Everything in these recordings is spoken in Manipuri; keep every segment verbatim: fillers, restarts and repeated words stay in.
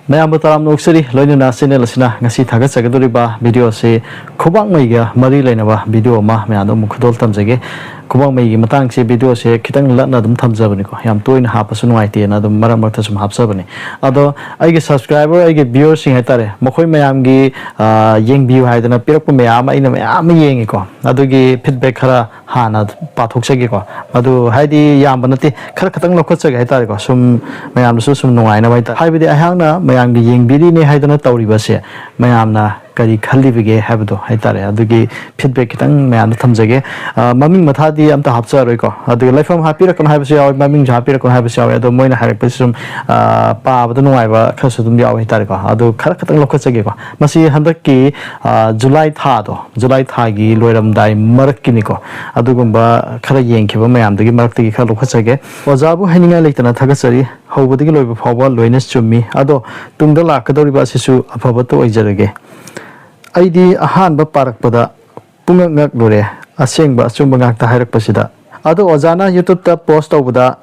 ꯃꯌꯥꯝꯕꯨ ꯇꯔꯥꯝꯅ ꯑꯣꯛꯆꯔꯤ꯫ ꯂꯣꯏꯅꯅ ꯆꯦꯅꯦꯜ ꯑꯁꯤꯅ ꯉꯁꯤ ꯊꯥꯒꯠꯆꯒꯗꯧꯔꯤꯕ ꯚꯤꯗꯤꯑꯣ ꯑꯁꯤ ꯈꯨꯕꯥꯛ ꯃꯩꯒ ꯃꯔꯤ ꯂꯩꯅꯕ ꯚꯤꯗꯤꯑꯣ ꯑꯃ ꯃꯌꯥꯝꯗ ꯑꯃꯨꯛ ꯈꯨꯗꯣꯜ ꯇꯝꯖꯒꯦ꯫ ꯈꯨꯕꯥꯛ ꯃꯩꯒꯤ ꯃꯇꯥꯡꯁꯦ ꯚꯤꯗꯤꯑꯣꯁꯦ ꯈꯤꯇꯪ ꯂꯠꯅ ꯑꯗꯨꯝ ꯊꯝꯖꯕꯅꯤꯀꯣ, ꯌꯥꯝ ꯇꯣꯏꯅ ꯍꯥꯞꯄꯁꯨ ꯅꯨꯡꯉꯥꯏꯇꯦꯅ ꯑꯗꯨꯝ ꯃꯔꯛ ꯃꯔꯛꯇ ꯁꯨꯝ ꯍꯥꯞꯆꯕꯅꯤ꯫ ꯑꯗꯣ ꯑꯩꯒꯤ ꯁꯕꯁꯀ꯭ꯔꯥꯏꯕꯔ, ꯑꯩꯒꯤ ꯚ꯭ꯌꯨꯋꯔꯁꯤꯡ ꯍꯥꯏꯇꯥꯔꯦ, ꯃꯈꯣꯏ ꯃꯌꯥꯝꯒꯤ, ꯑ, ꯌꯦꯡꯕꯤꯌꯨ ꯍꯥꯏꯗꯅ ꯄꯤꯔꯛꯄ ꯃꯌꯥꯝ ꯑꯃ ꯑꯩꯅ ꯃꯌꯥꯝ ꯑꯃ ꯌꯦꯡꯉꯤꯀꯣ, ꯑꯗꯨꯒꯤ ꯐꯤꯗꯕꯦꯛ ꯈꯔ ꯍꯥꯟꯅ ꯄꯥꯊꯣꯛꯆꯒꯦꯀꯣ꯫ ꯑꯗꯨ ꯍꯥꯏꯗꯤ ꯌꯥꯝꯕ ꯅꯠꯇꯦ, ꯈꯔ ꯈꯛꯇꯪ ꯂꯧꯈꯠꯆꯒꯦ ꯍꯥꯏꯇꯥꯔꯦꯀꯣ, ꯁꯨꯝ ꯃꯌꯥꯝꯗꯁꯨ ꯁꯨꯝ ꯅꯨꯡꯉꯥꯏꯅꯕ ꯍꯥꯏꯇꯥꯔꯦ꯫ ꯍꯥꯏꯕꯗꯤ ꯑꯩꯍꯥꯛꯅ ꯃꯌꯥꯝꯒꯤ ꯌꯦꯡꯕꯤꯔꯤꯅꯦ ꯍꯥꯏꯗꯅ ꯇꯧꯔꯤꯕꯁꯦ, ꯃꯌꯥꯝꯅ ꯀꯔꯤ ꯈꯜꯂꯤꯕꯒꯦ ꯍꯥꯏꯕꯗꯣ ꯍꯥꯏꯇꯥꯔꯦ, ꯑꯗꯨꯒꯤ ꯐꯤꯗꯕꯦꯛ ꯈꯤꯇꯪ ꯃꯌꯥꯝꯗ ꯊꯝꯖꯒꯦ꯫ ꯑ, ꯃꯃꯤꯡ ꯃꯊꯥꯗꯤ ꯑꯝꯇ ꯍꯥꯞꯆꯔꯣꯏꯀꯣ, ꯑꯗꯨꯒ ꯂꯩꯐꯝ ꯍꯥꯞꯄꯤꯔꯛꯀꯅꯨ ꯍꯥꯏꯕꯁꯨ ꯌꯥꯎꯋꯤ, ꯃꯃꯤꯡꯁꯨ ꯍꯥꯞꯄꯤꯔꯛꯀꯅꯨ ꯍꯥꯏꯕꯁꯨ ꯌꯥꯎꯋꯤ꯫ ꯑꯗꯣ ꯃꯣꯏꯅ ꯍꯥꯏꯔꯛꯄꯁꯤ ꯁꯨꯝ, ꯑ, ꯄꯥꯕꯗ ꯅꯨꯡꯉꯥꯏꯕ ꯈꯔꯁꯨ ꯑꯗꯨꯝ ꯌꯥꯎꯋꯦ ꯍꯥꯏꯇꯥꯔꯦꯀꯣ꯫ ꯑꯗꯨ ꯈꯔ ꯈꯛꯇꯪ ꯂꯧꯈꯠꯆꯒꯦꯀꯣ꯫ ꯃꯁꯤ ꯍꯟꯗꯛꯀꯤ, ꯑ, ꯖꯨꯂꯥꯏ ꯊꯥꯗꯣ, ꯖꯨꯂꯥꯏ ꯊꯥꯒꯤ ꯂꯣꯏꯔꯝꯗꯥꯏ ꯃꯔꯛꯀꯤꯅꯤꯀꯣ꯫ ꯑꯗꯨꯒꯨꯝꯕ ꯈꯔ ꯌꯦꯡꯈꯤꯕ ꯃꯌꯥꯝꯗꯨꯒꯤ ꯃꯔꯛꯇꯒꯤ ꯈꯔ ꯂꯧꯈꯠꯆꯒꯦ꯫ ꯑꯣꯖꯥꯕꯨ ꯍꯥꯏꯅꯤꯡꯉꯥꯏ ꯂꯩꯇꯅ ꯊꯥꯒꯠꯆꯔꯤ꯫ ꯍꯧꯕꯗꯒꯤ ꯂꯣꯏꯕ ꯐꯥꯎꯕ ꯂꯣꯏꯅ ꯆꯨꯝꯃꯤ꯫ ꯑꯗꯣ ꯇꯨꯡꯗ ꯂꯥꯛꯀꯗꯧꯔꯤꯕ ꯑꯁꯤꯁꯨ ꯑꯐꯕꯇ ꯑꯣꯏꯖꯔꯒꯦ꯫ ꯑꯩꯗꯤ ꯑꯍꯥꯟꯕ ꯄꯥꯔꯛꯄꯗ ꯄꯨꯡꯉꯛ ꯉꯛꯂꯨꯔꯦ, ꯑꯁꯦꯡꯕ ꯑꯆꯨꯝꯕ ꯉꯥꯛꯇ ꯍꯥꯏꯔꯛꯄꯁꯤꯗ꯫ ꯑꯗꯣ ꯑꯣꯖꯥꯅ YouTube ꯇ ꯄꯣꯁ ꯇꯧꯕꯗ,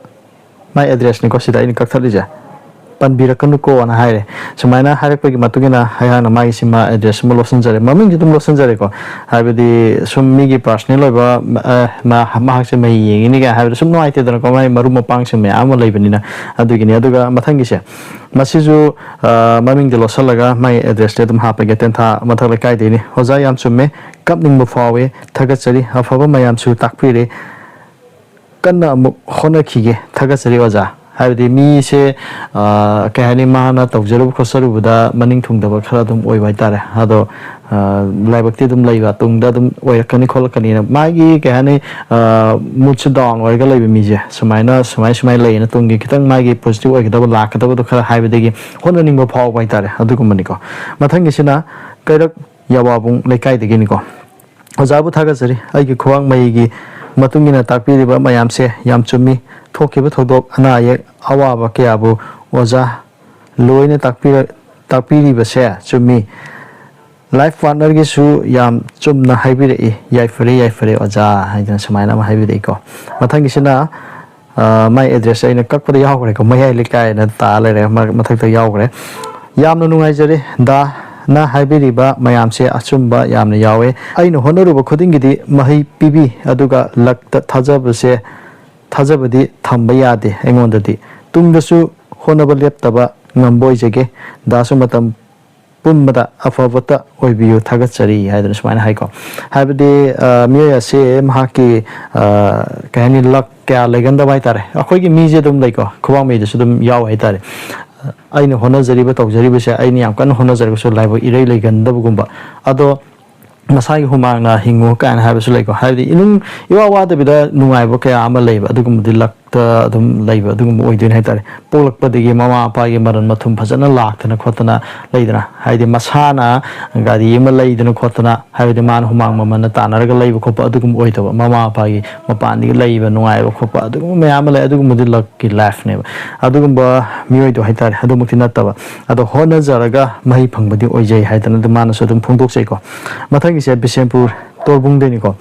ꯃꯥꯏ ꯑꯦꯗ꯭ꯔꯦꯁꯅꯤꯀꯣ ꯁꯤꯗ ꯑꯩꯅ ꯀꯛꯊꯠꯂꯤꯁꯦ, "ꯄꯟꯕꯤꯔꯛꯀꯅꯨꯀꯣꯅ" ꯍꯥꯏꯔꯦ꯫ ꯁꯨꯃꯥꯏꯅ ꯍꯥꯏꯔꯛꯄꯒꯤ ꯃꯇꯨꯡ ꯏꯟꯅ ꯑꯩꯍꯥꯛꯅ ꯃꯥꯒꯤ ꯁꯤꯃ ꯑꯦꯗ꯭ꯔꯦꯁ ꯑꯃ ꯂꯣꯠꯁꯤꯟꯖꯔꯦ, ꯃꯃꯤꯡꯁꯨ ꯑꯗꯨꯝ ꯂꯣꯠꯁꯤꯟꯖꯔꯦꯀꯣ꯫ ꯍꯥꯏꯕꯗꯤ ꯁꯨꯝ ꯃꯤꯒꯤ ꯄꯥꯔꯁꯣꯅꯦꯜ ꯑꯣꯏꯕ, ꯑ, ꯃꯥ-, ꯃꯍꯥꯛꯁꯦ ꯃꯍꯩ ꯌꯦꯡꯉꯤꯅꯤ ꯀꯥꯏꯅ ꯍꯥꯏꯕꯗ ꯁꯨꯝ ꯅꯨꯡꯉꯥꯏꯇꯦꯗꯅꯀꯣ, ꯃꯥꯒꯤ ꯃꯔꯨꯞ ꯃꯄꯥꯡꯁꯤꯡ ꯃꯌꯥꯝ ꯑꯃ ꯂꯩꯕꯅꯤꯅ꯫ ꯑꯗꯨꯒꯤꯅꯤ꯫ ꯑꯗꯨꯒ ꯃꯊꯪꯒꯤꯁꯦ, ꯃꯁꯤꯁꯨ, ꯑ, ꯃꯃꯤꯡꯗꯤ ꯂꯣꯠꯁꯤꯜꯂꯒ ꯃꯥꯒꯤ ꯑꯦꯗ꯭ꯔꯦꯁꯇꯤ ꯑꯗꯨꯝ ꯍꯥꯞꯄꯒꯦ, ꯇꯦꯟꯊꯥ ꯃꯊꯛ ꯂꯩꯀꯥꯏꯗꯩꯅꯤ꯫ "ꯑꯣꯖꯥ ꯌꯥꯝ ꯆꯨꯝꯃꯦ, ꯀꯞꯅꯤꯡꯕ ꯐꯥꯎꯋꯦ, ꯊꯥꯒꯠꯆꯔꯤ, ꯑꯐꯕ ꯃꯌꯥꯝꯁꯨ ꯇꯥꯛꯄꯤꯔꯦ, ꯀꯟꯅ ꯑꯃꯨꯛ ꯍꯣꯠꯅꯈꯤꯒꯦ, ꯊꯥꯒꯠꯆꯔꯤ ꯑꯣꯖꯥ"꯫ ꯍꯥꯏꯕꯗꯤ ꯃꯤꯁꯦ, ꯑ, ꯀꯩ ꯍꯥꯏꯅꯤ, ꯃꯥꯅ ꯇꯧꯖꯔꯨꯕ ꯈꯣꯠꯆꯔꯨꯕꯗ ꯃꯅꯤꯡ ꯊꯨꯡꯗꯕ ꯈꯔ ꯑꯗꯨꯝ ꯑꯣꯏꯕ ꯍꯥꯏꯇꯥꯔꯦ꯫ ꯑꯗꯣ, ꯑ, ꯂꯥꯏꯕꯛꯇꯤ ꯑꯗꯨꯝ ꯂꯩꯕ, ꯇꯨꯡꯗ ꯑꯗꯨꯝ ꯑꯣꯏꯔꯛꯀꯅꯤ ꯈꯣꯠꯂꯛꯀꯅꯤꯅ꯫ ꯃꯥꯒꯤ, ꯀꯩ ꯍꯥꯏꯅꯤ, ꯑ, ꯃꯨꯠꯁꯦ ꯗꯥꯎꯟ ꯑꯣꯏꯔꯒ ꯂꯩꯕ ꯃꯤꯁꯦ ꯁꯨꯃꯥꯏꯅ, ꯁꯨꯃꯥꯏ, ꯁꯨꯃꯥꯏꯅ ꯂꯩꯌꯦꯅ, ꯇꯨꯡꯒꯤ ꯈꯤꯇꯪ ꯃꯥꯒꯤ ꯄꯣꯖꯤꯇꯤꯚ ꯑꯣꯏꯒꯗꯕ, ꯂꯥꯛꯀꯗꯕꯗꯣ ꯈꯔ ꯍꯥꯏꯕꯗꯒꯤ ꯍꯣꯠꯅꯅꯤꯡꯕ ꯐꯥꯎꯕ ꯍꯥꯏꯇꯥꯔꯦ, ꯑꯗꯨꯒꯨꯝꯕꯅꯤꯀꯣ꯫ ꯃꯊꯪꯒꯤꯁꯤꯅ ꯀꯩꯔꯛ ꯌꯥꯋꯥꯕꯨꯡ ꯂꯩꯀꯥꯏꯗꯒꯤꯅꯤꯀꯣ꯫ "ꯑꯣꯖꯥꯕꯨ ꯊꯥꯒꯠꯆꯔꯤ꯫ ꯑꯩꯒꯤ ꯈꯨꯋꯥꯡ ꯃꯍꯩꯒꯤ ꯃꯇꯨꯡ ꯏꯟꯅ ꯇꯥꯛꯄꯤꯔꯤꯕ ꯃꯌꯥꯝꯁꯦ ꯌꯥꯝ ꯆꯨꯝꯃꯤ꯫ ꯊꯣꯛꯈꯤꯕ ꯊꯧꯗꯣꯛ, ꯑꯅꯥ ꯑꯌꯦꯛ, ꯑꯋꯥꯕ ꯀꯌꯥꯕꯨ ꯑꯣꯖꯥ ꯂꯣꯏꯅ ꯇꯥꯛꯄꯤꯔ-, ꯇꯥꯛꯄꯤꯔꯤꯕꯁꯦ ꯆꯨꯝꯃꯤ꯫ ꯂꯥꯏꯐ ꯄꯥꯔꯠꯅꯔꯒꯤꯁꯨ ꯌꯥꯝ ꯆꯨꯝꯅ ꯍꯥꯏꯕꯤꯔꯛꯏ꯫ ꯌꯥꯏꯐꯔꯦ, ꯌꯥꯏꯐꯔꯦ ꯑꯣꯖꯥ" ꯍꯥꯏꯗꯅ ꯁꯨꯃꯥꯏꯅ ꯑꯃ ꯍꯥꯏꯕꯤꯔꯛꯏꯀꯣ꯫ ꯃꯊꯪꯒꯤꯁꯤꯅ, ꯑ, ꯃꯥꯏ ꯑꯦꯗ꯭ꯔꯦꯁꯁꯦ ꯑꯩꯅ ꯀꯛꯄꯗ ꯌꯥꯎꯈ꯭ꯔꯦꯀꯣ, "ꯃꯌꯥꯏ ꯂꯩꯀꯥꯏꯅ" ꯇꯥ ꯂꯩꯔꯦ, ꯃ-, ꯃꯊꯛꯇ ꯌꯥꯎꯈ꯭ꯔꯦ꯫ ꯌꯥꯝꯅ ꯅꯨꯡꯉꯥꯏꯖꯔꯦ꯫ ꯗꯥꯅ ꯍꯥꯏꯕꯤꯔꯤꯕ ꯃꯌꯥꯝꯁꯦ ꯑꯆꯨꯝꯕ ꯌꯥꯝꯅ ꯌꯥꯎꯋꯦ꯫ ꯑꯩꯅ ꯍꯣꯠꯅꯔꯨꯕ ꯈꯨꯗꯤꯡꯒꯤꯗꯤ ꯃꯍꯩ ꯄꯤꯕꯤ, ꯑꯗꯨꯒ ꯂꯛꯇ ꯊꯥꯖꯕꯁꯦ, ꯊꯥꯖꯕꯗꯤ ꯊꯝꯕ ꯌꯥꯗꯦ ꯑꯩꯉꯣꯟꯗꯗꯤ꯫ ꯇꯨꯡꯗꯁꯨ ꯍꯣꯠꯅꯕ ꯂꯦꯞꯇꯕ ꯉꯝꯕ ꯑꯣꯏꯖꯒꯦ꯫ ꯗꯥꯁꯨ ꯃꯇꯝ ꯄꯨꯝꯕꯗ ꯑꯐꯕꯇ ꯑꯣꯏꯕꯤꯌꯨ, ꯊꯥꯒꯠꯆꯔꯤ ꯍꯥꯏꯗꯅ ꯁꯨꯃꯥꯏꯅ ꯍꯥꯏꯀꯣ꯫ ꯍꯥꯏꯕꯗꯤ, ꯑ, ꯃꯤꯑꯣꯏ ꯑꯁꯦ ꯃꯍꯥꯛꯀꯤ, ꯑ, ꯀꯩ ꯍꯥꯏꯅꯤ, ꯂꯛ ꯀꯌꯥ ꯂꯩꯒꯟꯗꯕ ꯍꯥꯏꯇꯥꯔꯦ꯫ ꯑꯩꯈꯣꯏꯒꯤ ꯃꯤꯁꯦ ꯑꯗꯨꯝ ꯂꯩꯀꯣ, ꯈꯨꯕꯥꯛ ꯃꯌꯥꯗꯁꯨ ꯑꯗꯨꯝ ꯌꯥꯎꯋꯦ ꯍꯥꯏꯇꯥꯔꯦ꯫ ꯑꯩꯅ ꯍꯣꯠꯅꯖꯔꯤꯕ, ꯇꯧꯖꯔꯤꯕꯁꯦ, ꯑꯩꯅ ꯌꯥꯝ ꯀꯟꯅ ꯍꯣꯠꯅꯖꯔꯒꯁꯨ ꯂꯥꯏꯕꯛ ꯏꯔꯩ ꯂꯩꯒꯟꯗꯕꯒꯨꯝꯕ꯫ ꯑꯗꯣ ꯃꯁꯥꯒꯤ ꯍꯨꯃꯥꯡꯅ ꯍꯤꯡꯉꯨ ꯀꯥꯏꯅ ꯍꯥꯏꯕꯁꯨ ꯂꯩꯀꯣ꯫ ꯍꯥꯏꯕꯗꯤ ꯏꯅꯨꯡ ꯏꯋꯥ ꯋꯥꯗꯕꯤꯗ ꯅꯨꯡꯉꯥꯏꯕ ꯀꯌꯥ ꯑꯃ ꯂꯩꯕ, ꯑꯗꯨꯒꯨꯝꯕꯗꯤ ꯂꯛꯇ ꯑꯗꯨꯝ ꯂꯩꯕ ꯑꯗꯨꯒꯨꯝꯕ ꯑꯣꯏꯗꯣꯏꯅꯦ ꯍꯥꯏꯇꯥꯔꯦ꯫ ꯄꯣꯛꯂꯛꯄꯗꯒꯤ ꯃꯃꯥ ꯃꯄꯥꯒꯤ ꯃꯔꯟ ꯃꯊꯨꯝ ꯐꯖꯅ ꯂꯥꯛꯇꯅ ꯈꯣꯠꯇꯅ ꯂꯩꯗꯅ, ꯍꯥꯏꯗꯤ ꯃꯁꯥꯅ ꯒꯥꯔꯤ ꯑꯃ ꯂꯩꯗꯅ ꯈꯣꯠꯇꯅ, ꯍꯥꯏꯕꯗꯤ ꯃꯥꯅ ꯍꯨꯃꯥꯡ ꯃꯃꯜꯅ ꯇꯥꯟꯅꯔꯒ ꯂꯩꯕ ꯈꯣꯠꯄ ꯑꯗꯨꯒꯨꯝꯕ ꯑꯣꯏꯗꯕ, ꯃꯃꯥ ꯃꯄꯥꯒꯤ ꯃꯄꯥꯟꯗꯒꯤ ꯂꯩꯕ ꯅꯨꯡꯉꯥꯏꯕ ꯈꯣꯠꯄ ꯑꯗꯨꯒꯨꯝꯕ ꯃꯌꯥꯝ ꯑꯃ ꯂꯩ꯫ ꯑꯗꯨꯒꯨꯝꯕꯗꯤ ꯂꯛꯀꯤ ꯂꯥꯏꯐꯅꯦꯕ꯫ ꯑꯗꯨꯒꯨꯝꯕ ꯃꯤꯑꯣꯏꯗꯣ ꯍꯥꯏꯇꯥꯔꯦ, ꯑꯗꯨꯃꯛꯇꯤ ꯅꯠꯇꯕ꯫ ꯑꯗꯣ ꯍꯣꯠꯅꯖꯔꯒ ꯃꯍꯩ ꯐꯪꯕꯗꯤ ꯑꯣꯏꯖꯩ ꯍꯥꯏꯗꯅ ꯑꯗꯨꯝ ꯃꯥꯅꯁꯨ ꯑꯗꯨꯝ ꯐꯣꯡꯗꯣꯛꯆꯩꯀꯣ꯫ ꯃꯊꯪꯒꯤꯁꯦ ꯕꯤꯁꯦꯝꯄꯨꯔ ꯇꯣꯔꯕꯨꯡꯗꯩꯅꯤꯀꯣ꯫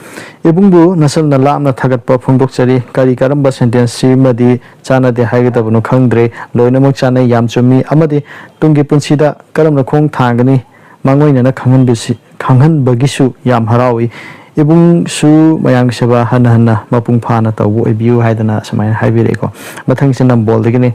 "ꯏꯕꯨꯡꯕꯨ, ꯅꯁꯜꯅ ꯂꯥꯞꯅ ꯊꯥꯒꯠꯄ ꯐꯣꯡꯗꯣꯛꯆꯔꯤ꯫ ꯀꯔꯤ ꯀꯔꯝꯕ ꯁꯦꯟꯇꯦꯟꯁ ꯁꯤꯃꯗꯤ ꯆꯥꯟꯅꯗꯦ ꯍꯥꯏꯒꯗꯕꯅꯣ ꯈꯪꯗ꯭ꯔꯦ꯫ ꯂꯣꯏꯅꯃꯛ ꯆꯥꯟꯅꯩ, ꯌꯥꯝ ꯆꯨꯝꯃꯤ꯫ ꯑꯃꯗꯤ ꯇꯨꯡꯒꯤ ꯄꯨꯟꯁꯤꯗ ꯀꯔꯝꯅ ꯈꯣꯡ ꯊꯥꯡꯒꯅꯤ, ꯃꯥꯡꯑꯣꯏꯅꯅ ꯈꯪꯍꯟꯕꯁꯤ-, ꯈꯪꯍꯟꯕꯒꯤꯁꯨ ꯌꯥꯝ ꯍꯔꯥꯎꯏ꯫ ꯏꯕꯨꯡꯁꯨ ꯃꯌꯥꯝꯒꯤ ꯁꯦꯕꯥ ꯍꯟꯅ ꯍꯟꯅ ꯃꯄꯨꯡ ꯐꯥꯅ ꯇꯧꯕ ꯑꯣꯏꯕꯤꯌꯨ" ꯍꯥꯏꯗꯅ ꯁꯨꯃꯥꯏꯅ ꯍꯥꯏꯕꯤꯔꯛꯑꯦꯀꯣ꯫ ꯃꯊꯪꯁꯤ ꯅꯝꯕꯣꯜꯗꯒꯤꯅꯤ꯫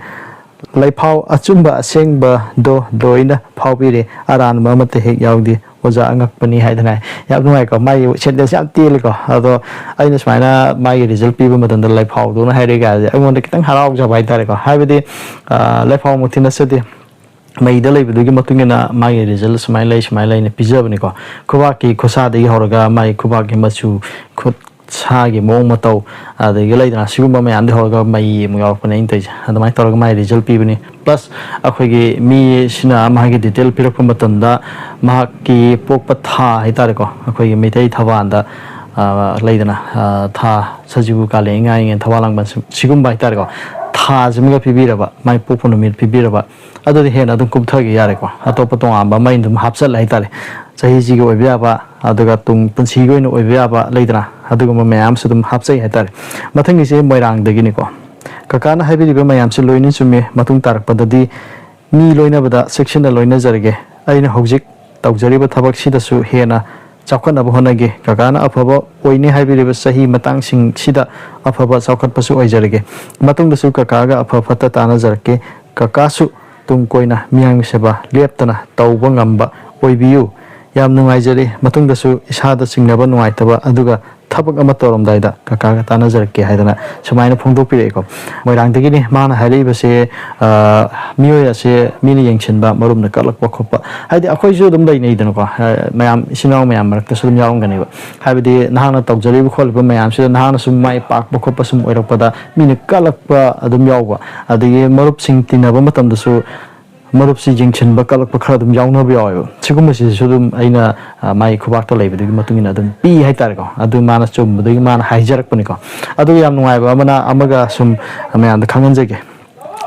"ꯂꯩꯐꯥꯎ ꯑꯆꯨꯝꯕ ꯑꯁꯦꯡꯕꯗꯣ ꯂꯣꯏꯅ ꯐꯥꯎꯕꯤꯔꯦ, ꯑꯔꯥꯟꯕ ꯑꯃꯠꯇ ꯍꯦꯛ ꯌꯥꯎꯗꯦ꯫ ꯑꯣꯖꯥ ꯑꯉꯛꯄꯅꯤ" ꯍꯥꯏꯗꯅ ꯍꯥꯏ꯫ ꯌꯥꯝ ꯅꯨꯡꯉꯥꯏꯀꯣ, ꯃꯥꯒꯤ ꯁꯦꯟꯇꯦꯟꯁ ꯌꯥꯝ ꯇꯦꯜꯂꯤꯀꯣ꯫ ꯑꯗꯣ ꯑꯩꯅ ꯁꯨꯃꯥꯏꯅ ꯃꯥꯒꯤ ꯔꯤꯖꯜ ꯄꯤꯕ ꯃꯇꯝꯗ "ꯂꯩꯐꯥꯎꯗꯧꯅ ꯍꯥꯏꯔꯛꯏ" ꯀꯥꯏꯁꯦ ꯑꯩꯉꯣꯟꯗ ꯈꯤꯇꯪ ꯍꯔꯥꯎꯖꯕ ꯍꯥꯏꯇꯥꯔꯦꯀꯣ꯫ ꯍꯥꯏꯕꯗꯤ, ꯑ, ꯂꯩꯐꯥꯎꯃꯛꯇꯤ ꯅꯠꯆꯗꯦ, ꯃꯩꯗ ꯂꯩꯕꯗꯨꯒꯤ ꯃꯇꯨꯡ ꯏꯟꯅ ꯃꯥꯒꯤ ꯔꯤꯖꯜ ꯁꯨꯃꯥꯏꯅ ꯂꯩ, ꯁꯨꯃꯥꯏꯅ ꯂꯩꯅ ꯄꯤꯖꯕꯅꯤꯀꯣ꯫ ꯈꯨꯕꯥꯛꯀꯤ ꯈꯨꯠꯁꯥꯗꯒꯤ ꯍꯧꯔꯒ ꯃꯥꯒꯤ ꯈꯨꯕꯥꯛꯀꯤ ꯃꯆꯨ, ꯈꯨꯠ ꯁꯥꯒꯤ ꯃꯑꯣꯡ ꯃꯇꯧ, ꯑꯗꯒꯤ ꯂꯩꯗꯅ, ꯁꯤꯒꯨꯝꯕ ꯃꯌꯥꯝꯗꯒꯤ ꯍꯧꯔꯒ ꯃꯩ ꯑꯃꯨꯛ ꯌꯥꯎꯔꯛꯄꯅꯦ ꯑꯩꯅ ꯇꯧꯔꯤꯁꯦ꯫ ꯑꯗꯨꯃꯥꯏꯅ ꯇꯧꯔꯒ ꯃꯥꯒꯤ ꯔꯤꯖꯜ ꯄꯤꯕꯅꯤ꯫ ꯄ꯭ꯂꯁ ꯑꯩꯈꯣꯏꯒꯤ ꯃꯤꯁꯤꯅ ꯃꯥꯒꯤ ꯗꯤꯇꯦꯜ ꯄꯤꯔꯛꯄ ꯃꯇꯝꯗ ꯃꯍꯥꯛꯀꯤ ꯄꯣꯛꯄ ꯊꯥ ꯍꯥꯏꯇꯥꯔꯦꯀꯣ, ꯑꯩꯈꯣꯏꯒꯤ ꯃꯩꯇꯩ ꯊꯕꯥꯜꯗ, ꯑ, ꯂꯩꯗꯅ, ꯑ, ꯊꯥ ꯁꯖꯤꯕꯨ, ꯀꯥꯂꯦꯟ, ꯏꯉꯥ, ꯏꯉꯦꯟ, ꯊꯋꯥꯟ ꯂꯥꯡꯕꯟ, ꯁꯤ-, ꯁꯤꯒꯨꯝꯕ ꯍꯥꯏꯇꯥꯔꯦꯀꯣ, ꯊꯥꯁꯤꯃꯒ ꯄꯤꯕꯤꯔꯕ, ꯃꯥꯏ ꯄꯣꯛꯄ ꯅꯨꯃꯤꯠ ꯄꯤꯕꯤꯔꯕ, ꯑꯗꯨꯗꯤ ꯍꯦꯟꯅ ꯑꯗꯨꯝ ꯀꯨꯞꯊꯒꯦ ꯌꯥꯔꯦꯀꯣ꯫ ꯑꯇꯣꯞꯄ ꯇꯣꯉꯥꯟꯕ ꯑꯃ ꯑꯩꯅ ꯑꯗꯨꯝ ꯍꯥꯞꯆꯜꯂꯦ ꯍꯥꯏꯇꯥꯔꯦ꯫ ꯆꯍꯤꯁꯤꯒꯤ ꯑꯣꯏꯕ ꯌꯥꯕ, ꯑꯗꯨꯒ ꯇꯨꯡ ꯄꯨꯟꯁꯤꯒꯤ ꯑꯣꯏꯅ ꯑꯣꯏꯕ ꯌꯥꯕ ꯂꯩꯗꯅ, ꯑꯗꯨꯒꯨꯝꯕ ꯃꯌꯥꯝꯁꯨ ꯑꯗꯨꯝ ꯍꯥꯞꯆꯩ ꯍꯥꯏꯇꯥꯔꯦ꯫ ꯃꯊꯪꯒꯤꯁꯦ ꯃꯣꯏꯔꯥꯡꯗꯒꯤꯅꯤꯀꯣ꯫ "ꯀꯀꯥꯅ ꯍꯥꯏꯕꯤꯔꯤꯕ ꯃꯌꯥꯝꯁꯦ ꯂꯣꯏꯅ ꯆꯨꯝꯃꯦ꯫ ꯃꯇꯨꯡ ꯇꯥꯔꯛꯄꯗꯗꯤ ꯃꯤ ꯂꯣꯏꯅꯕꯗ ꯆꯦꯛꯁꯤꯟꯅ ꯂꯣꯏꯅꯖꯔꯒꯦ꯫ ꯑꯩꯅ ꯍꯧꯖꯤꯛ ꯇꯧꯖꯔꯤꯕ ꯊꯕꯛꯁꯤꯗꯁꯨ ꯍꯦꯟꯅ ꯆꯥꯎꯈꯠꯅꯕ ꯍꯣꯠꯅꯒꯦ꯫ ꯀꯀꯥꯅ ꯑꯐꯕ ꯑꯣꯏꯅꯤ ꯍꯥꯏꯕꯤꯔꯤꯕ ꯆꯍꯤ ꯃꯇꯥꯡꯁꯤꯡꯁꯤꯗ ꯑꯐꯕ ꯆꯥꯎꯈꯠꯄꯁꯨ ꯑꯣꯏꯖꯔꯒꯦ꯫ ꯃꯇꯨꯡꯗꯁꯨ ꯀꯀꯥꯒ ꯑꯐ ꯐꯠꯇ ꯇꯥꯟꯅꯖꯔꯛꯀꯦ꯫ ꯀꯀꯥꯁꯨ ꯇꯨꯡ ꯀꯣꯏꯅ ꯃꯤꯌꯥꯝꯒꯤ ꯁꯦꯕꯥ ꯂꯦꯞꯇꯅ ꯇꯧꯕ ꯉꯝꯕ ꯑꯣꯏꯕꯤꯌꯨ꯫ ꯌꯥꯝ ꯅꯨꯡꯉꯥꯏꯖꯔꯦ꯫ ꯃꯇꯨꯡꯗꯁꯨ ꯏꯁꯥꯗ ꯆꯤꯡꯅꯕ ꯅꯨꯡꯉꯥꯏꯇꯕ ꯑꯗꯨꯒ ꯊꯕꯛ ꯑꯃ ꯇꯧꯔꯝꯗꯥꯏꯗ ꯀꯀꯥꯒ ꯇꯥꯟꯅꯖꯔꯛꯀꯦ ꯍꯥꯏꯗꯅ ꯁꯨꯃꯥꯏꯅ ꯐꯣꯡꯗꯣꯛꯄꯤꯔꯛꯑꯦꯀꯣ꯫ ꯃꯣꯏꯔꯥꯡꯗꯒꯤꯅꯤ꯫ ꯃꯥꯅ ꯍꯥꯏꯔꯛꯏꯕꯁꯦ, ꯑ, ꯃꯤꯑꯣꯏ ꯑꯁꯦ ꯃꯤꯅ ꯌꯦꯡꯁꯤꯟꯕ, ꯃꯔꯨꯞꯅ ꯀꯜꯂꯛꯄ ꯈꯣꯠꯄ, ꯍꯥꯏꯗꯤ ꯑꯩꯈꯣꯏꯁꯨ ꯑꯗꯨꯝ ꯂꯩꯅꯩꯗꯅꯀꯣ, ꯑ, ꯃꯌꯥꯝ ꯏꯆꯤꯟ ꯏꯅꯥꯎ ꯃꯌꯥꯝ ꯃꯔꯛꯇꯁꯨ ꯑꯗꯨꯝ ꯌꯥꯎꯔꯝꯒꯅꯦꯕ꯫ ꯍꯥꯏꯕꯗꯤ ꯅꯍꯥꯛꯅ ꯇꯧꯖꯔꯤꯕ ꯈꯣꯠꯂꯤꯕ ꯃꯌꯥꯝꯁꯤꯗ ꯅꯍꯥꯛꯅ ꯁꯨꯝ ꯃꯥꯏ ꯄꯥꯛꯄ ꯈꯣꯠꯄ ꯁꯨꯝ ꯑꯣꯏꯔꯛꯄꯗ ꯃꯤꯅ ꯀꯜꯂꯛꯄ ꯑꯗꯨꯝ ꯌꯥꯎꯕ, ꯑꯗꯒꯤ ꯃꯔꯨꯞꯁꯤꯡ ꯇꯤꯟꯅꯕ ꯃꯇꯝꯗꯁꯨ ꯃꯔꯨꯞꯁꯤ ꯌꯦꯡꯁꯤꯟꯕ ꯀꯜꯂꯛꯄ ꯈꯔ ꯑꯗꯨꯝ ꯌꯥꯎꯅꯕ ꯌꯥꯎꯋꯦꯕ꯫ ꯁꯤꯒꯨꯝꯕꯁꯤꯁꯨ ꯑꯗꯨꯝ ꯑꯩꯅ, ꯑ, ꯃꯥꯒꯤ ꯈꯨꯕꯥꯛꯇ ꯂꯩꯕꯗꯨꯒꯤ ꯃꯇꯨꯡ ꯏꯟꯅ ꯑꯗꯨꯝ ꯄꯤ ꯍꯥꯏꯇꯥꯔꯦꯀꯣ꯫ ꯑꯗꯨ ꯃꯥꯅ ꯆꯨꯝꯕꯗꯒꯤ ꯃꯥꯅ ꯍꯥꯏꯖꯔꯛꯄꯅꯤꯀꯣ꯫ ꯑꯗꯨꯒ ꯌꯥꯝ ꯅꯨꯡꯉꯥꯏꯕ ꯑꯃꯅ ꯑꯃꯒ ꯁꯨꯝ ꯃꯌꯥꯝꯗ ꯈꯪꯍꯟꯖꯒꯦ꯫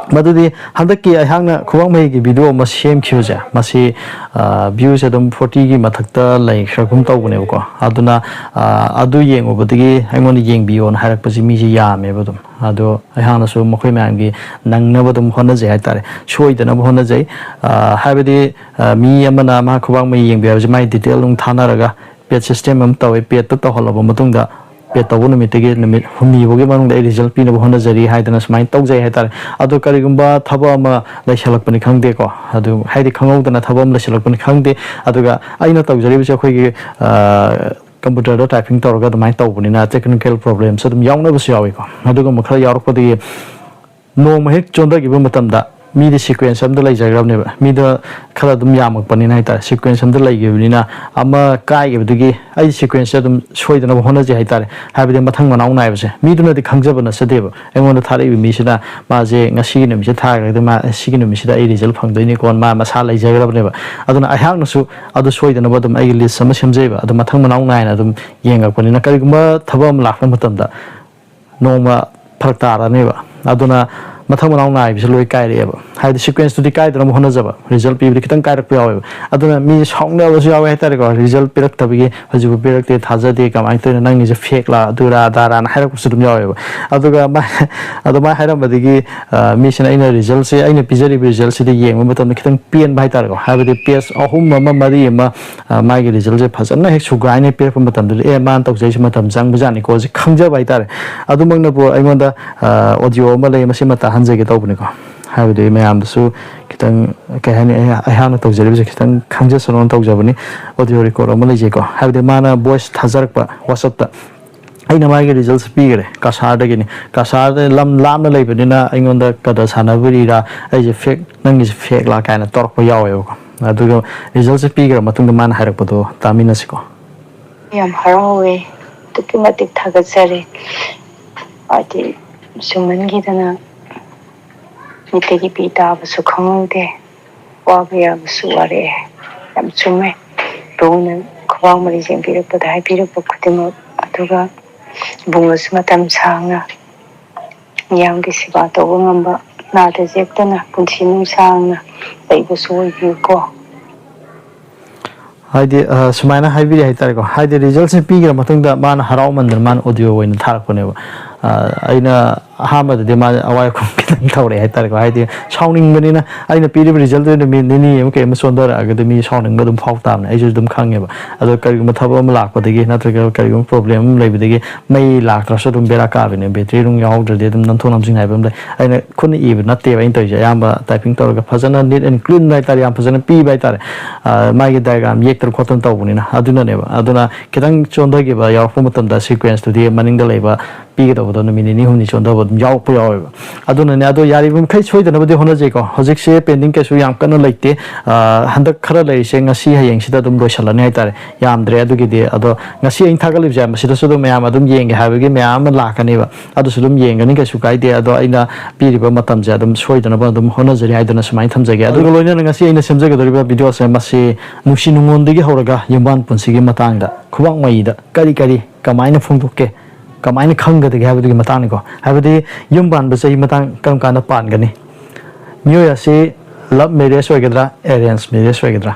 ꯃꯗꯨꯗꯤ ꯍꯟꯗꯛꯀꯤ ꯑꯩꯍꯥꯛꯅ ꯈꯨꯕꯥꯛ ꯃꯍꯩꯒꯤ video ꯑꯃ ꯁꯦꯝꯈꯤꯕꯁꯦ, ꯃꯁꯤ, ꯑ, viewꯁꯦ ꯑꯗꯨꯝ fortyꯒꯤ ꯃꯊꯛꯇ ꯂꯩꯈ꯭ꯔꯒꯨꯝ ꯇꯧꯕꯅꯦꯕꯀꯣ꯫ ꯑꯗꯨꯅ, ꯑ, ꯑꯗꯨ ꯌꯦꯡꯉꯨꯕꯗꯒꯤ ꯑꯩꯉꯣꯟꯗ ꯌꯦꯡꯕꯤꯌꯣꯅ ꯍꯥꯏꯔꯛꯄꯁꯤ ꯃꯤꯁꯤ ꯌꯥꯝꯃꯦꯕ ꯑꯗꯨꯝ꯫ ꯑꯗꯣ ꯑꯩꯍꯥꯛꯅꯁꯨ ꯃꯈꯣꯏ ꯃꯌꯥꯝꯒꯤ ꯅꯪꯅꯕ ꯑꯗꯨꯝ ꯍꯣꯠꯅꯖꯩ ꯍꯥꯏꯇꯥꯔꯦ, ꯁꯣꯏꯗꯅꯕ ꯍꯣꯠꯅꯖꯩ꯫ ꯑ, ꯍꯥꯏꯕꯗꯤ, ꯑ, ꯃꯤ ꯑꯃꯅ ꯃꯥ ꯈꯨꯕꯥꯛ ꯃꯍꯩ ꯌꯦꯡꯕꯤꯌꯨ ꯍꯥꯏꯕꯁꯤ ꯃꯥꯒꯤ detail ꯑꯗꯨꯝ ꯊꯥꯅꯔꯒ paid system ꯑꯃ ꯇꯧꯋꯦ꯫ Paidꯇ ꯇꯧꯍꯜꯂꯕ ꯃꯇꯨꯡꯗ, paid ꯇꯧꯕ ꯅꯨꯃꯤꯠꯇꯒꯤ ꯅꯨꯃꯤꯠ ꯍꯨꯝꯅꯤ ꯐꯥꯎꯒꯤ ꯃꯅꯨꯡꯗ ꯑꯩ result ꯄꯤꯅꯕ ꯍꯣꯠꯅꯖꯔꯤ ꯍꯥꯏꯗꯅ ꯁꯨꯃꯥꯏꯅ ꯇꯧꯖꯩ ꯍꯥꯏꯇꯥꯔꯦ꯫ ꯑꯗꯣ ꯀꯔꯤꯒꯨꯝꯕ ꯊꯕꯛ ꯑꯃ ꯂꯩꯁꯜꯂꯛꯄꯅꯤ ꯈꯪꯗꯦꯀꯣ, ꯑꯗꯨ ꯍꯥꯏꯗꯤ ꯈꯪꯍꯧꯗꯅ ꯊꯕꯛ ꯑꯃ ꯂꯩꯁꯜꯂꯛꯄꯅꯤ ꯈꯪꯗꯦ, ꯑꯗꯨꯒ ꯑꯩꯅ ꯇꯧꯖꯔꯤꯕꯁꯦ ꯑꯩꯈꯣꯏꯒꯤ, ꯑ, computerꯗ typing ꯇꯧꯔꯒ ꯑꯗꯨꯃꯥꯏꯅ ꯇꯧꯕꯅꯤꯅ technical problemꯁꯨ ꯑꯗꯨꯝ ꯌꯥꯎꯅꯕꯁꯨ ꯌꯥꯎꯏꯀꯣ꯫ ꯑꯗꯨꯒꯨꯝꯕ ꯈꯔ ꯌꯥꯎꯔꯛꯄꯗꯒꯤ ꯅꯣꯡꯃ ꯍꯦꯛ ꯆꯣꯟꯊꯈꯤꯕ ꯃꯇꯝꯗ ꯃꯤꯗꯤ sequence ꯑꯝꯗ ꯂꯩꯖꯈ꯭ꯔꯕꯅꯦꯕ꯫ ꯃꯤꯗꯣ ꯈꯔ ꯑꯗꯨꯝ ꯌꯥꯝꯃꯛꯄꯅꯤꯅ ꯍꯥꯏꯇꯥꯔꯦ, sequence ꯑꯝꯗ ꯂꯩꯈꯤꯕꯅꯤꯅ ꯑꯃ ꯀꯥꯏꯈꯤꯕꯗꯨꯒꯤ ꯑꯩ sequenceꯁꯦ ꯑꯗꯨꯝ ꯁꯣꯏꯗꯅꯕ ꯍꯣꯠꯅꯖꯩ ꯍꯥꯏꯇꯥꯔꯦ꯫ ꯍꯥꯏꯕꯗꯤ ꯃꯊꯪ ꯃꯅꯥꯎ ꯅꯥꯏꯕꯁꯦ ꯃꯤꯗꯨꯅꯗꯤ ꯈꯪꯖꯕ ꯅꯠꯆꯗꯦꯕ꯫ ꯑꯩꯉꯣꯟꯗ ꯊꯥꯔꯛꯏꯕ ꯃꯤꯁꯤꯅ ꯃꯥꯁꯦ ꯉꯁꯤꯒꯤ ꯅꯨꯃꯤꯠꯁꯦ ꯊꯥꯈ꯭ꯔꯒꯗꯤ ꯃꯥ ꯁꯤꯒꯤ ꯅꯨꯃꯤꯠꯁꯤꯗ ꯑꯩ result ꯐꯪꯗꯣꯏꯅꯤꯀꯣ, ꯃꯥ ꯃꯁꯥ ꯂꯩꯖꯈ꯭ꯔꯕꯅꯦꯕ꯫ ꯑꯗꯨꯅ ꯑꯩꯍꯥꯛꯅꯁꯨ ꯑꯗꯨ ꯁꯣꯏꯗꯅꯕ ꯑꯗꯨꯝ ꯑꯩꯒꯤ list ꯑꯃ ꯁꯦꯝꯖꯩꯕ꯫ ꯑꯗꯨ ꯃꯊꯪ ꯃꯅꯥꯎ ꯅꯥꯏꯅ ꯑꯗꯨꯝ ꯌꯦꯡꯉꯛꯄꯅꯤꯅ ꯀꯔꯤꯒꯨꯝꯕ ꯊꯕꯛ ꯑꯃ ꯂꯥꯛꯄ ꯃꯇꯝꯗ ꯅꯣꯡꯃ ꯐꯔꯛ ꯇꯥꯔꯅꯦꯕ꯫ ꯑꯗꯨꯅ ꯃꯊꯪ ꯃꯅꯥꯎ ꯅꯥꯏꯕꯁꯦ ꯂꯣꯏ ꯀꯥꯏꯔꯛꯑꯦꯕ꯫ ꯍꯥꯏꯗꯤ sequence ꯇꯨꯗꯤ ꯀꯥꯏꯗꯅꯕ ꯍꯣꯠꯅꯖꯕ, result ꯄꯤꯕꯗꯤ ꯈꯤꯇꯪ ꯀꯥꯏꯔꯛꯄ ꯌꯥꯎꯋꯦꯕ꯫ ꯑꯗꯨꯅ ꯃꯤ ꯁꯥꯎꯅꯕꯁꯨ ꯌꯥꯎꯋꯦ ꯍꯥꯏꯇꯥꯔꯦꯀꯣ, result ꯄꯤꯔꯛꯇꯕꯒꯤ꯫ "ꯍꯧꯖꯤꯛꯐꯥꯎ ꯄꯤꯔꯛꯇꯦ, ꯊꯥꯖꯗꯦ, ꯀꯃꯥꯏꯅ ꯇꯧꯔꯤꯅꯣ, ꯅꯪꯒꯤꯁꯦ fake ꯂꯥ, ꯑꯗꯨꯔꯥ ꯑꯗꯥꯔꯥꯅ" ꯍꯥꯏꯔꯛꯄꯁꯨ ꯑꯗꯨꯝ ꯌꯥꯎꯋꯦꯕ꯫ ꯑꯗꯨꯒ ꯃꯥ-, ꯑꯗꯨꯃꯥꯏꯅ ꯍꯥꯏꯔꯝꯕꯗꯒꯤ, ꯑ, ꯃꯤꯁꯤꯅ ꯑꯩꯅ result ꯁꯦ, ꯑꯩꯅ ꯄꯤꯖꯔꯤꯕ result ꯁꯤꯗ ꯌꯦꯡꯕ ꯃꯇꯝꯗ ꯈꯤꯇꯪ ꯄꯦꯟꯕ ꯍꯥꯏꯇꯥꯔꯦꯀꯣ꯫ ꯍꯥꯏꯕꯗꯤ page ꯑꯍꯨꯝ ꯑꯃ, ꯃꯔꯤ ꯑꯃ, ꯑ, ꯃꯥꯒꯤ result ꯁꯦ ꯐꯖꯅ ꯍꯦꯛ ꯁꯨꯒꯥꯏꯅ ꯄꯤꯔꯛꯄ ꯃꯇꯝꯗꯗꯤ, "ꯑꯦ, ꯃꯥꯅ ꯇꯧꯖꯩꯁꯦ ꯃꯇꯝ ꯆꯪꯕꯖꯥꯠꯅꯤꯀꯣ" ꯁꯤ ꯈꯪꯖꯕ ꯍꯥꯏꯇꯥꯔꯦ꯫ ꯑꯗꯨꯃꯛꯅꯕꯨ ꯑꯩꯉꯣꯟꯗ, ꯑ, audio ꯑꯃ ꯂꯩ, ꯃꯁꯤꯃ ꯇꯥꯍꯟꯖꯒꯦ ꯇꯧꯕꯅꯤꯀꯣ꯫ ꯍꯥꯏꯕꯗꯤ ꯃꯌꯥꯝꯗꯁꯨ ꯈꯤꯇꯪ, ꯀꯩ ꯍꯥꯏꯅꯤ, ꯑꯩꯍꯥꯛ-, ꯑꯩꯍꯥꯛꯅ ꯇꯧꯖꯔꯤꯕꯁꯦ ꯈꯤꯇꯪ ꯈꯪꯖꯁꯅꯣꯅ ꯇꯧꯖꯕꯅꯤ꯫ Audio record ꯑꯃ ꯂꯩꯖꯩꯀꯣ꯫ ꯍꯥꯏꯕꯗꯤ ꯃꯥꯅ voice ꯊꯥꯖꯔꯛꯄ WhatsApp ꯇ꯫ ꯑꯩꯅ ꯃꯥꯒꯤ result ꯁꯦ ꯄꯤꯈꯔꯦ, ꯀꯁꯥꯔꯗꯒꯤꯅꯤ꯫ ꯀꯁꯥꯔꯗ ꯂꯝ ꯂꯥꯞꯅ ꯂꯩꯕꯅꯤꯅ ꯑꯩꯉꯣꯟꯗ ꯀꯗꯔ ꯁꯥꯟꯅꯕꯒꯤꯔꯥ, ꯑꯩꯁꯦ fake, ꯅꯪꯒꯤꯁꯦ fake ꯂꯥ ꯀꯥꯏꯅ ꯇꯧꯔꯛꯄ ꯌꯥꯎꯋꯦꯕꯀꯣ꯫ ꯑꯗꯨꯒ result ꯁꯦ ꯄꯤꯈ꯭ꯔ ꯃꯇꯨꯡꯗ ꯃꯥꯅ ꯍꯥꯏꯔꯛꯄꯗꯣ ꯇꯥꯃꯤꯟꯅꯁꯤꯀꯣ꯫ ꯌꯥꯝ ꯍꯔꯥꯎꯋꯦ, ꯑꯗꯨꯛꯀꯤ ꯃꯇꯤꯛ ꯊꯥꯒꯠꯆꯔꯤ꯫ ꯍꯥꯏꯗꯤ ꯁꯨꯝꯍꯟꯈꯤꯗꯅ ꯃꯤꯠꯇꯒꯤ ꯄꯤ ꯇꯥꯕꯁꯨ ꯈꯪꯍꯧꯗꯦ꯫ ꯋꯥꯕ ꯌꯥꯕꯁꯨ ꯋꯥꯔꯛꯑꯦ꯫ ꯌꯥꯝ ꯆꯨꯝꯃꯦ꯫ ꯕ꯭ꯔꯣꯅ ꯈꯨꯕꯥꯛ ꯃꯔꯤ ꯆꯦꯟꯕꯤꯔꯛꯄꯗ ꯍꯥꯏꯕꯤꯔꯛꯄ ꯈꯨꯗꯤꯡꯃꯛ꯫ ꯑꯗꯨꯒ ꯏꯕꯨꯡꯉꯣꯁꯨ ꯃꯇꯝ ꯁꯥꯡꯅ ꯃꯤꯌꯥꯝꯒꯤ ꯁꯦꯕꯥ ꯇꯧꯕ ꯉꯝꯕ, ꯅꯥꯗ ꯌꯦꯛꯇꯅ ꯄꯨꯟꯁꯤ ꯅꯨꯡꯁꯥꯡꯅ ꯂꯩꯕꯁꯨ ꯑꯣꯏꯕꯤꯌꯨꯀꯣ꯫ ꯍꯥꯏꯗꯤ, ꯑ, ꯁꯨꯃꯥꯏꯅ ꯍꯥꯏꯕꯤꯔꯤ ꯍꯥꯏꯇꯥꯔꯦꯀꯣ꯫ ꯍꯥꯏꯗꯤ result ꯁꯦ ꯄꯤꯈ꯭ꯔ ꯃꯇꯨꯡꯗ ꯃꯥꯅ ꯍꯔꯥꯎꯃꯟꯗꯅ ꯃꯥꯅ audio ꯑꯣꯏꯅ ꯊꯥꯔꯛꯄꯅꯦꯕ꯫ ꯑ, ꯑꯩꯅ ꯑꯍꯥꯟꯕꯗꯗꯤ ꯃꯥ ꯑꯋꯥꯏ ꯑꯈꯨꯝ ꯈꯤꯇꯪ ꯇꯧꯔꯛꯑꯦ ꯍꯥꯏꯇꯥꯔꯦꯀꯣ꯫ ꯍꯥꯏꯗꯤ ꯁꯥꯎꯅꯤꯡꯕꯅꯤꯅ, ꯑꯩꯅ ꯄꯤꯔꯤꯕ result ꯇꯨ ꯅꯨꯃꯤꯠ ꯅꯤꯅꯤ ꯑꯃ ꯀꯩ ꯑꯃ ꯆꯣꯟꯊꯔꯛꯑꯒꯗꯤ ꯃꯤ ꯁꯥꯎꯅꯤꯡꯕ ꯑꯗꯨꯝ ꯐꯥꯎ ꯇꯥꯕꯅꯦ꯫ ꯑꯩꯁꯨ ꯑꯗꯨꯝ ꯈꯪꯉꯦꯕ꯫ ꯑꯗꯣ ꯀꯔꯤꯒꯨꯝꯕ ꯊꯕꯛ ꯑꯃ ꯂꯥꯛꯄꯗꯒꯤ ꯅꯠꯇ꯭ꯔꯒ ꯀꯔꯤꯒꯨꯝꯕ problem ꯑꯃ ꯂꯩꯕꯗꯒꯤ ꯃꯩ ꯂꯥꯛꯇ꯭ꯔꯁꯨ ꯑꯗꯨꯝ ꯕꯦꯔꯥ ꯀꯥꯕꯅꯦ꯫ Battery ꯅꯨꯡ ꯌꯥꯎꯍꯧꯗ꯭ꯔꯗꯤ ꯑꯗꯨꯝ ꯅꯝꯊꯣꯛ ꯅꯝꯁꯤꯟ ꯍꯥꯏꯕ ꯑꯃ ꯂꯩ꯫ ꯑꯩꯅ ꯈꯨꯠꯅ ꯏꯕ ꯅꯠꯇꯦꯕ ꯑꯩꯅ ꯇꯧꯔꯤꯁꯦ꯫ ꯑꯌꯥꯝꯕ typing ꯇꯧꯔꯒ ꯐꯖꯅ neat and clean ꯍꯥꯏꯇꯥꯔꯦ, ꯌꯥꯝ ꯐꯖꯅ ꯄꯤꯕ ꯍꯥꯏꯇꯥꯔꯦ꯫ ꯑ, ꯃꯥꯒꯤ diagram ꯌꯦꯛꯇꯅ ꯈꯣꯠꯇꯅ ꯇꯧꯕꯅꯤꯅ ꯑꯗꯨꯅꯅꯦꯕ꯫ ꯑꯗꯨꯅ ꯈꯤꯇꯪ ꯆꯣꯟꯊꯈꯤꯕ ꯌꯥꯎꯔꯛꯄ ꯃꯇꯝꯗ sequence ꯇꯨꯗꯤ ꯃꯅꯤꯡꯗ ꯂꯩꯕ ꯄꯤꯒꯗꯧꯕꯗꯣ ꯅꯨꯃꯤꯠ ꯅꯤꯅꯤ ꯍꯨꯝꯅꯤ ꯆꯣꯟꯊꯕ ꯑꯗꯨꯝ ꯌꯥꯎꯔꯛꯄ ꯌꯥꯎꯋꯦꯕ꯫ ꯑꯗꯨꯅꯅꯦ, ꯑꯗꯣ ꯌꯥꯔꯤꯕ ꯃꯈꯩ ꯁꯣꯏꯗꯅꯕꯗꯤ ꯍꯣꯠꯅꯖꯩꯀꯣ꯫ ꯍꯧꯖꯤꯛꯁꯦ pending ꯀꯩꯁꯨ ꯌꯥꯝ ꯀꯟꯅ ꯂꯩꯇꯦ꯫ ꯑ, ꯍꯟꯗꯛ ꯈꯔ ꯂꯩꯔꯤꯁꯦ ꯉꯁꯤ ꯍꯌꯦꯡꯁꯤꯗ ꯑꯗꯨꯝ ꯂꯣꯏꯁꯤꯜꯂꯅꯤ ꯍꯥꯏꯇꯥꯔꯦ꯫ ꯌꯥꯝꯗ꯭ꯔꯦ ꯑꯗꯨꯒꯤꯗꯤ꯫ ꯑꯗꯣ ꯉꯁꯤ ꯑꯩꯅ ꯊꯥꯒꯠꯂꯤꯕꯁꯦ ꯃꯁꯤꯗꯁꯨ ꯑꯗꯨꯝ ꯃꯌꯥꯝ ꯑꯗꯨꯝ ꯌꯦꯡꯒꯦ ꯍꯥꯏꯕꯒꯤ ꯃꯌꯥꯝ ꯑꯃ ꯂꯥꯛꯀꯅꯦꯕ꯫ ꯑꯗꯨꯁꯨ ꯑꯗꯨꯝ ꯌꯦꯡꯒꯅꯤ, ꯀꯩꯁꯨ ꯀꯥꯏꯗꯦ꯫ ꯑꯗꯣ ꯑꯩꯅ ꯄꯤꯔꯤꯕ ꯃꯇꯝꯁꯦ ꯑꯗꯨꯝ ꯁꯣꯏꯗꯅꯕ ꯑꯗꯨꯝ ꯍꯣꯠꯅꯖꯔꯤ ꯍꯥꯏꯗꯅ ꯁꯨꯃꯥꯏꯅ ꯊꯝꯖꯒꯦ꯫ ꯑꯗꯨꯒ ꯂꯣꯏꯅꯅ ꯉꯁꯤ ꯑꯩꯅ ꯁꯦꯝꯖꯒꯗꯧꯔꯤꯕ video ꯁꯦ ꯃꯁꯤ ꯅꯨꯡꯁꯤ ꯅꯨꯡꯉꯣꯟꯗꯒꯤ ꯍꯧꯔꯒ ꯌꯨꯝꯕꯥꯟ ꯄꯨꯟꯁꯤꯒꯤ ꯃꯇꯥꯡꯗ ꯈꯨꯕꯥꯛ ꯃꯌꯤꯗ ꯀꯔꯤ ꯀꯔꯤ ꯀꯃꯥꯏꯅ ꯐꯣꯡꯗꯣꯛꯀꯦ? ꯀꯃꯥꯏꯅ ꯈꯪꯒꯗꯒꯦ ꯍꯥꯏꯕꯗꯨꯒꯤ ꯃꯇꯥꯡꯅꯤꯀꯣ꯫ ꯍꯥꯏꯕꯗꯤ ꯌꯨꯝ ꯄꯥꯟꯕꯁꯦ ꯆꯍꯤ ꯃꯇꯥꯡ ꯀꯔꯝ ꯀꯥꯟꯗ ꯄꯥꯟꯒꯅꯤ? ꯃꯤꯑꯣꯏ ꯑꯁꯤ love marriage ꯑꯣꯏꯒꯗ꯭ꯔꯥ, arrange marriage ꯑꯣꯏꯒꯗ꯭ꯔꯥ?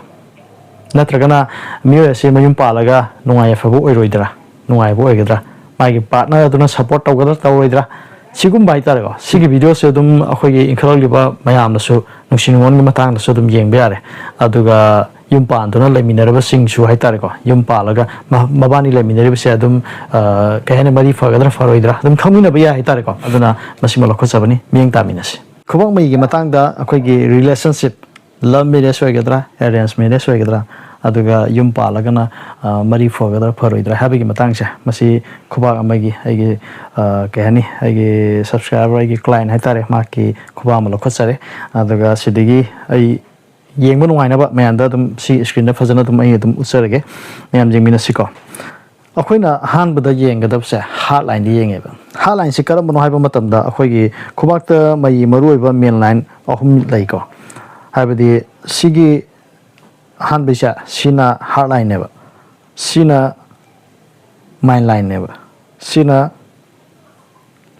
ꯅꯠꯇ꯭ꯔꯒꯅ ꯃꯤꯑꯣꯏ ꯑꯁꯤ ꯃꯌꯨꯝ ꯄꯥꯜꯂꯒ ꯅꯨꯡꯉꯥꯏ ꯌꯥꯏꯐꯕ ꯑꯣꯏꯔꯣꯏꯗ꯭ꯔꯥ? ꯅꯨꯡꯉꯥꯏꯕ ꯑꯣꯏꯒꯗ꯭ꯔꯥ? ꯃꯥꯒꯤ partner ꯑꯗꯨꯅ support ꯇꯧꯒꯗ꯭ꯔꯥ, ꯇꯧꯔꯣꯏꯗ꯭ꯔꯥ? ꯁꯤꯒꯨꯝꯕ ꯍꯥꯏꯇꯥꯔꯦꯀꯣ꯫ ꯁꯤꯒꯤ video ꯁꯦ ꯑꯗꯨꯝ ꯑꯩꯈꯣꯏꯒꯤ ꯏꯟꯈꯠꯂꯛꯂꯤꯕ ꯃꯌꯥꯝꯅꯁꯨ ꯅꯨꯡꯁꯤ ꯅꯨꯡꯉꯣꯟꯒꯤ ꯃꯇꯥꯡꯗꯁꯨ ꯑꯗꯨꯝ ꯌꯦꯡꯕ ꯌꯥꯔꯦ꯫ ꯑꯗꯨꯒ ꯌꯨꯝ ꯄꯥꯟꯗꯨꯅ ꯂꯩꯃꯤꯟꯅꯔꯕꯁꯤꯡꯁꯨ ꯍꯥꯏꯇꯥꯔꯦꯀꯣ, ꯌꯨꯝ ꯄꯥꯜꯂꯒ ꯃ-, ꯃꯕꯥꯅꯤ ꯂꯩꯃꯤꯟꯅꯔꯤꯕꯁꯦ ꯑꯗꯨꯝ, ꯑ, ꯀꯩ ꯍꯥꯏꯅꯤ, ꯃꯔꯤ ꯐꯒꯗ꯭ꯔꯥ ꯐꯔꯣꯏꯗ꯭ꯔꯥ ꯑꯗꯨꯝ ꯈꯪꯃꯤꯟꯅꯕ ꯌꯥꯏ ꯍꯥꯏꯇꯥꯔꯦꯀꯣ꯫ ꯑꯗꯨꯅ ꯃꯁꯤꯃ ꯂꯧꯈꯠꯆꯕꯅꯤ, ꯃꯤꯠꯌꯦꯡ ꯇꯥꯃꯤꯟꯅꯁꯤ꯫ ꯈꯨꯕꯥꯛ ꯃꯩꯒꯤ ꯃꯇꯥꯡꯗ ꯑꯩꯈꯣꯏꯒꯤ relationship, love marriage ꯑꯣꯏꯒꯗ꯭ꯔꯥ, arrange marriage ꯑꯣꯏꯒꯗ꯭ꯔꯥ, ꯑꯗꯨꯒ ꯌꯨꯝ ꯄꯥꯜꯂꯒꯅ, ꯑ, ꯃꯔꯤ ꯐꯒꯗ꯭ꯔꯥ ꯐꯔꯣꯏꯗ꯭ꯔꯥ ꯍꯥꯏꯕꯒꯤ ꯃꯇꯥꯡꯁꯦ, ꯃꯁꯤ ꯈꯨꯕꯥꯛ ꯑꯃꯒꯤ ꯑꯩꯒꯤ, ꯑ, ꯀꯩ ꯍꯥꯏꯅꯤ, ꯑꯩꯒꯤ subscriber, ꯑꯩꯒꯤ client ꯍꯥꯏꯇꯥꯔꯦ, ꯃꯍꯥꯛꯀꯤ ꯈꯨꯕꯥꯛ ꯑꯃ ꯂꯧꯈꯠꯆꯔꯦ꯫ ꯑꯗꯨꯒ ꯁꯤꯗꯒꯤ ꯑꯩ ꯌꯦꯡꯕ ꯅꯨꯡꯉꯥꯏꯅꯕ ꯃꯌꯥꯝꯗ ꯑꯗꯨꯝ ꯁꯤ screen ꯗ ꯐꯖꯅ ꯑꯗꯨꯝ ꯑꯩ ꯑꯗꯨꯝ ꯎꯠꯆꯔꯒꯦ, ꯃꯌꯥꯝ ꯌꯦꯡꯃꯤꯟꯅꯁꯤꯀꯣ꯫ ꯑꯩꯈꯣꯏꯅ ꯑꯍꯥꯟꯕꯗ ꯌꯦꯡꯒꯗꯕꯁꯦ heart line ꯗ ꯌꯦꯡꯉꯦꯕ꯫ Heart line ꯁꯤ ꯀꯔꯝꯕꯅꯣ ꯍꯥꯏꯕ ꯃꯇꯝꯗ ꯑꯩꯈꯣꯏꯒꯤ ꯈꯨꯕꯥꯛꯇ ꯃꯩ ꯃꯔꯨꯑꯣꯏꯕ main line ꯑꯍꯨꯝ ꯂꯩꯀꯣ꯫ ꯍꯥꯏꯕꯗꯤ ꯁꯤꯒꯤ ꯑꯍꯥꯟꯕꯩꯁꯦ, ꯁꯤꯅ heart line ꯅꯦꯕ, ꯁꯤꯅ mind line ꯅꯦꯕ, ꯁꯤꯅ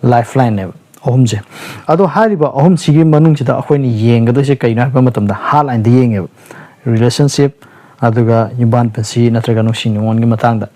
lifeline ꯅꯦꯕ, ꯑꯍꯨꯝꯁꯦ꯫ ꯑꯗꯣ ꯍꯥꯏꯔꯤꯕ ꯑꯍꯨꯝꯁꯤꯒꯤ ꯃꯅꯨꯡꯁꯤꯗ ꯑꯩꯈꯣꯏꯅ ꯌꯦꯡꯒꯗꯣꯏꯁꯦ ꯀꯩꯅꯣ ꯍꯥꯏꯕ ꯃꯇꯝꯗ heart line ꯗ ꯌꯦꯡꯉꯦꯕ, relationship, ꯑꯗꯨꯒ ꯌꯨꯝꯕꯥꯟ ꯄꯨꯟꯁꯤ ꯅꯠꯇ꯭ꯔꯒ ꯅꯨꯡꯁꯤ ꯅꯨꯡꯉꯣꯟꯒꯤ ꯃꯇꯥꯡꯗ꯫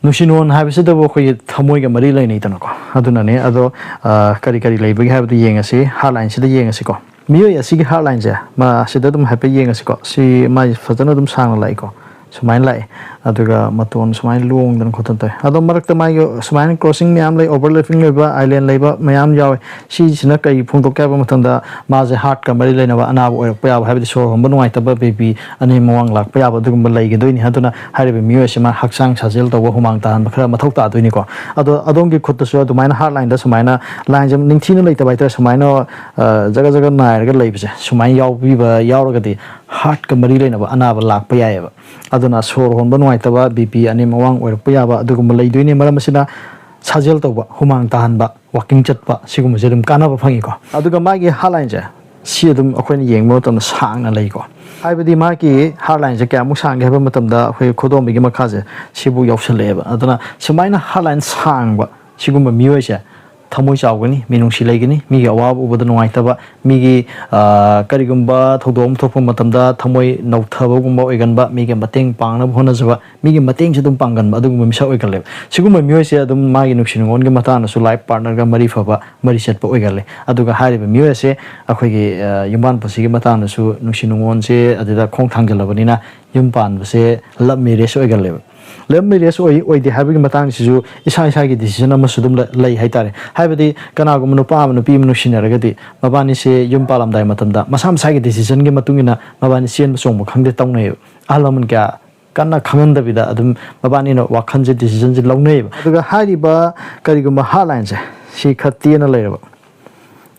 ꯅꯨꯡꯁꯤ ꯅꯨꯡꯉꯣꯟ ꯍꯥꯏꯕꯁꯤꯗꯕꯨ ꯑꯩꯈꯣꯏꯒꯤ ꯊꯃꯣꯏꯒ ꯃꯔꯤ ꯂꯩꯅꯩꯗꯅꯀꯣ꯫ ꯑꯗꯨꯅꯅꯦ꯫ ꯑꯗꯣ, ꯑ, ꯀꯔꯤ ꯀꯔꯤ ꯂꯩꯕꯒꯦ ꯍꯥꯏꯕꯗꯨ ꯌꯦꯡꯉꯁꯤ, heart line ꯁꯤꯗ ꯌꯦꯡꯉꯁꯤꯀꯣ꯫ ꯃꯤꯑꯣꯏ ꯑꯁꯤꯒꯤ heart line ꯁꯦ, ꯃꯥ ꯑꯁꯤꯗ ꯑꯗꯨꯝ ꯍꯥꯏꯐꯦꯠ ꯌꯦꯡꯉꯁꯤꯀꯣ꯫ ꯁꯤ ꯃꯥꯏ ꯐꯖꯅ ꯑꯗꯨꯝ ꯁꯥꯡꯅ ꯂꯥꯛꯏꯀꯣ꯫ ꯁꯨꯃꯥꯏꯅ ꯂꯥꯛꯑꯦ꯫ ꯑꯗꯨꯒ ꯃꯇꯣꯟ ꯁꯨꯃꯥꯏꯅ ꯂꯣꯡꯗꯅ ꯈꯣꯠꯇꯅ ꯇꯧꯋꯦ꯫ ꯑꯗꯣ ꯃꯔꯛꯇ ꯃꯥꯒꯤ ꯁꯨꯃꯥꯏꯅ crossing ꯃꯌꯥꯝ ꯂꯩ, overlapping ꯂꯩꯕ, island ꯂꯩꯕ ꯃꯌꯥꯝ ꯌꯥꯎꯋꯦ꯫ ꯁꯤꯁꯤꯅ ꯀꯔꯤ ꯐꯣꯡꯗꯣꯛꯀꯦ ꯍꯥꯏꯕ ꯃꯇꯝꯗ, ꯃꯥꯁꯦ heart ꯀ ꯃꯔꯤ ꯂꯩꯅꯕ ꯑꯅꯥꯕ ꯑꯣꯏꯔꯛꯄ ꯌꯥꯕ, ꯍꯥꯏꯕꯗꯤ ꯁꯣꯔ ꯍꯣꯟꯕ ꯅꯨꯡꯉꯥꯏꯇꯕ, BP, ꯑꯅꯦꯝ ꯑꯋꯥꯡ ꯂꯥꯛꯄ ꯌꯥꯕ, ꯑꯗꯨꯒꯨꯝꯕ ꯂꯩꯒꯗꯣꯏꯅꯤ꯫ ꯑꯗꯨꯅ ꯍꯥꯏꯔꯤꯕ ꯃꯤꯑꯣꯏ ꯑꯁꯤ ꯃꯥ ꯍꯛꯆꯥꯡ ꯁꯥꯖꯦꯜ ꯇꯧꯕ, ꯍꯨꯃꯥꯡ ꯇꯥꯍꯟꯕ ꯈꯔ ꯃꯊꯧ ꯇꯥꯗꯣꯏꯅꯤꯀꯣ꯫ ꯑꯗꯣ ꯑꯗꯣꯝꯒꯤ ꯈꯨꯠꯇꯁꯨ ꯑꯗꯨꯃꯥꯏꯅ heart line ꯗ ꯁꯨꯃꯥꯏꯅ line ꯁꯦ ꯅꯤꯡꯊꯤꯅ ꯂꯩꯇꯕ ꯍꯥꯏꯇꯥꯔꯦ, ꯁꯨꯃꯥꯏꯅ, ꯑ, ꯖꯒ ꯖꯒ ꯅꯥꯏꯔꯒ ꯂꯩꯕꯁꯦ ꯁꯨꯃꯥꯏꯅ ꯌꯥꯎꯕꯤꯕ ꯌꯥꯎꯔꯒꯗꯤ heart ꯀ ꯃꯔꯤ ꯂꯩꯅꯕ ꯑꯅꯥꯕ ꯂꯥꯛꯄ ꯌꯥꯏꯑꯕ꯫ ꯑꯗꯨꯅ ꯁꯣꯔ ꯍꯣꯟꯕ ꯅꯨꯡꯉꯥꯏꯇꯕ, BP ꯑꯅꯦꯝ ꯑꯋꯥꯡ ꯑꯣꯏꯔꯛꯄ ꯌꯥꯕ, ꯑꯗꯨꯒꯨꯝꯕ ꯂꯩꯗꯣꯏꯅꯦ꯫ ꯃꯔꯝ ꯑꯁꯤꯅ ꯁꯥꯖꯦꯜ ꯇꯧꯕ, ꯍꯨꯃꯥꯡ ꯇꯥꯍꯟꯕ, walking ꯆꯠꯄ, ꯁꯤꯒꯨꯝꯕꯁꯦ ꯑꯗꯨꯝ ꯀꯥꯟꯅꯕ ꯐꯪꯉꯤꯀꯣ꯫ ꯑꯗꯨꯒ ꯃꯥꯒꯤ heart line ꯁꯦ ꯁꯤ ꯑꯗꯨꯝ ꯑꯩꯈꯣꯏꯅ ꯌꯦꯡꯕ ꯃꯇꯝꯗ ꯁꯥꯡꯅ ꯂꯩꯀꯣ꯫ ꯍꯥꯏꯕꯗꯤ ꯃꯥꯒꯤ ꯍꯥꯔꯠ ꯂꯥꯏꯟꯁꯦ ꯀꯌꯥꯃꯨꯛ ꯁꯥꯡꯒꯦ ꯍꯥꯏꯕ ꯃꯇꯝꯗ ꯑꯩꯈꯣꯏ ꯈꯨꯗꯣꯝꯕꯤꯒꯤ ꯃꯈꯥꯁꯦ ꯁꯤꯕꯨ ꯌꯧꯁꯜꯂꯛꯑꯦꯕ꯫ ꯑꯗꯨꯅ ꯁꯨꯃꯥꯏꯅ ꯍꯥꯔꯠ ꯂꯥꯏꯟ ꯁꯥꯡꯕ ꯁꯤꯒꯨꯝꯕ ꯃꯤꯑꯣꯏꯁꯦ ꯊꯃꯣꯏ ꯆꯥꯎꯒꯅꯤ, ꯃꯤꯅꯨꯡꯁꯤ ꯂꯩꯒꯅꯤ, ꯃꯤꯒꯤ ꯑꯋꯥꯕ ꯎꯕꯗ ꯅꯨꯡꯉꯥꯏꯇꯕ, ꯃꯤꯒꯤ, ꯑ, ꯀꯔꯤꯒꯨꯝꯕ ꯊꯧꯗꯣꯛ ꯑꯃ ꯊꯣꯛꯄ ꯃꯇꯝꯗ ꯊꯃꯣꯏ ꯅꯧꯊꯕꯒꯨꯝꯕ ꯑꯣꯏꯒꯟꯕ, ꯃꯤꯒꯤ ꯃꯇꯦꯡ ꯄꯥꯡꯅꯕ ꯍꯣꯠꯅꯖꯕ, ꯃꯤꯒꯤ ꯃꯇꯦꯡꯁꯦ ꯑꯗꯨꯝ ꯄꯥꯡꯒꯟꯕ ꯑꯗꯨꯒꯨꯝꯕ ꯃꯤꯁꯛ ꯑꯣꯏꯒꯜꯂꯦꯕ꯫ ꯁꯤꯒꯨꯝꯕ ꯃꯤꯑꯣꯏꯁꯦ ꯑꯗꯨꯝ ꯃꯥꯒꯤ ꯅꯨꯡꯁꯤ ꯅꯨꯡꯉꯣꯟꯒꯤ ꯃꯇꯥꯡꯗꯁꯨ ꯂꯥꯏꯐ ꯄꯥꯔꯠꯅꯔꯒ ꯃꯔꯤ ꯐꯕ, ꯃꯔꯤ ꯆꯠꯄ ꯑꯣꯏꯒꯜꯂꯦ꯫ ꯑꯗꯨꯒ ꯍꯥꯏꯔꯤꯕ ꯃꯤꯑꯣꯏ ꯑꯁꯦ ꯑꯩꯈꯣꯏꯒꯤ, ꯑ, ꯌꯨꯝꯕꯥꯟ ꯄꯨꯟꯁꯤꯒꯤ ꯃꯇꯥꯡꯗꯁꯨ ꯅꯨꯡꯁꯤ ꯅꯨꯡꯉꯣꯟꯁꯦ ꯑꯗꯨꯗ ꯈꯣꯡ ꯊꯥꯡꯖꯜꯂꯕꯅꯤꯅ ꯌꯨꯝ ꯄꯥꯟꯕꯁꯦ ꯂꯞ ꯃꯦꯔꯦꯖ ꯑꯣꯏꯒꯜꯂꯦꯕ꯫ ꯂꯞ ꯃꯦꯔꯦꯖ ꯑꯣꯏ ꯑꯣꯏꯗꯦ ꯍꯥꯏꯕꯒꯤ ꯃꯇꯥꯡꯁꯤꯁꯨ ꯏꯁꯥ ꯏꯁꯥꯒꯤ ꯗꯤꯁꯤꯖꯟ ꯑꯃꯁꯨ ꯑꯗꯨꯝ ꯂꯩ ꯍꯥꯏꯇꯥꯔꯦ꯫ ꯍꯥꯏꯕꯗꯤ ꯀꯅꯥꯒꯨꯝꯕ ꯅꯨꯄꯥ ꯑꯃ ꯅꯨꯄꯤ ꯑꯃ ꯅꯨꯡꯁꯤꯅꯔꯒꯗꯤ ꯃꯕꯥꯅꯤꯁꯦ ꯌꯨꯝ ꯄꯥꯜꯂꯝꯗꯥꯏ ꯃꯇꯝꯗ ꯃꯁꯥ ꯃꯁꯥꯒꯤ ꯗꯤꯁꯤꯖꯟꯒꯤ ꯃꯇꯨꯡ ꯏꯟꯅ ꯃꯕꯥꯅꯤ ꯆꯦꯟꯕ ꯆꯣꯡꯕ ꯈꯪꯗꯦ ꯇꯧꯅꯩꯌꯦꯕ꯫ ꯑꯍꯜ ꯂꯃꯟ ꯀꯌꯥ ꯀꯟꯅ ꯈꯪꯍꯟꯗꯕꯤꯗ ꯑꯗꯨꯝ ꯃꯕꯥꯅꯤꯅ ꯋꯥꯈꯜꯁꯦ, ꯗꯤꯁꯤꯖꯟꯁꯦ ꯂꯧꯅꯩꯌꯦꯕ꯫ ꯑꯗꯨꯒ ꯍꯥꯏꯔꯤꯕ ꯀꯔꯤꯒꯨꯝꯕ ꯍꯥꯔꯠ ꯂꯥꯏꯟꯁꯦ ꯁꯤ ꯈꯔ ꯇꯦꯟꯅ ꯂꯩꯔꯕ,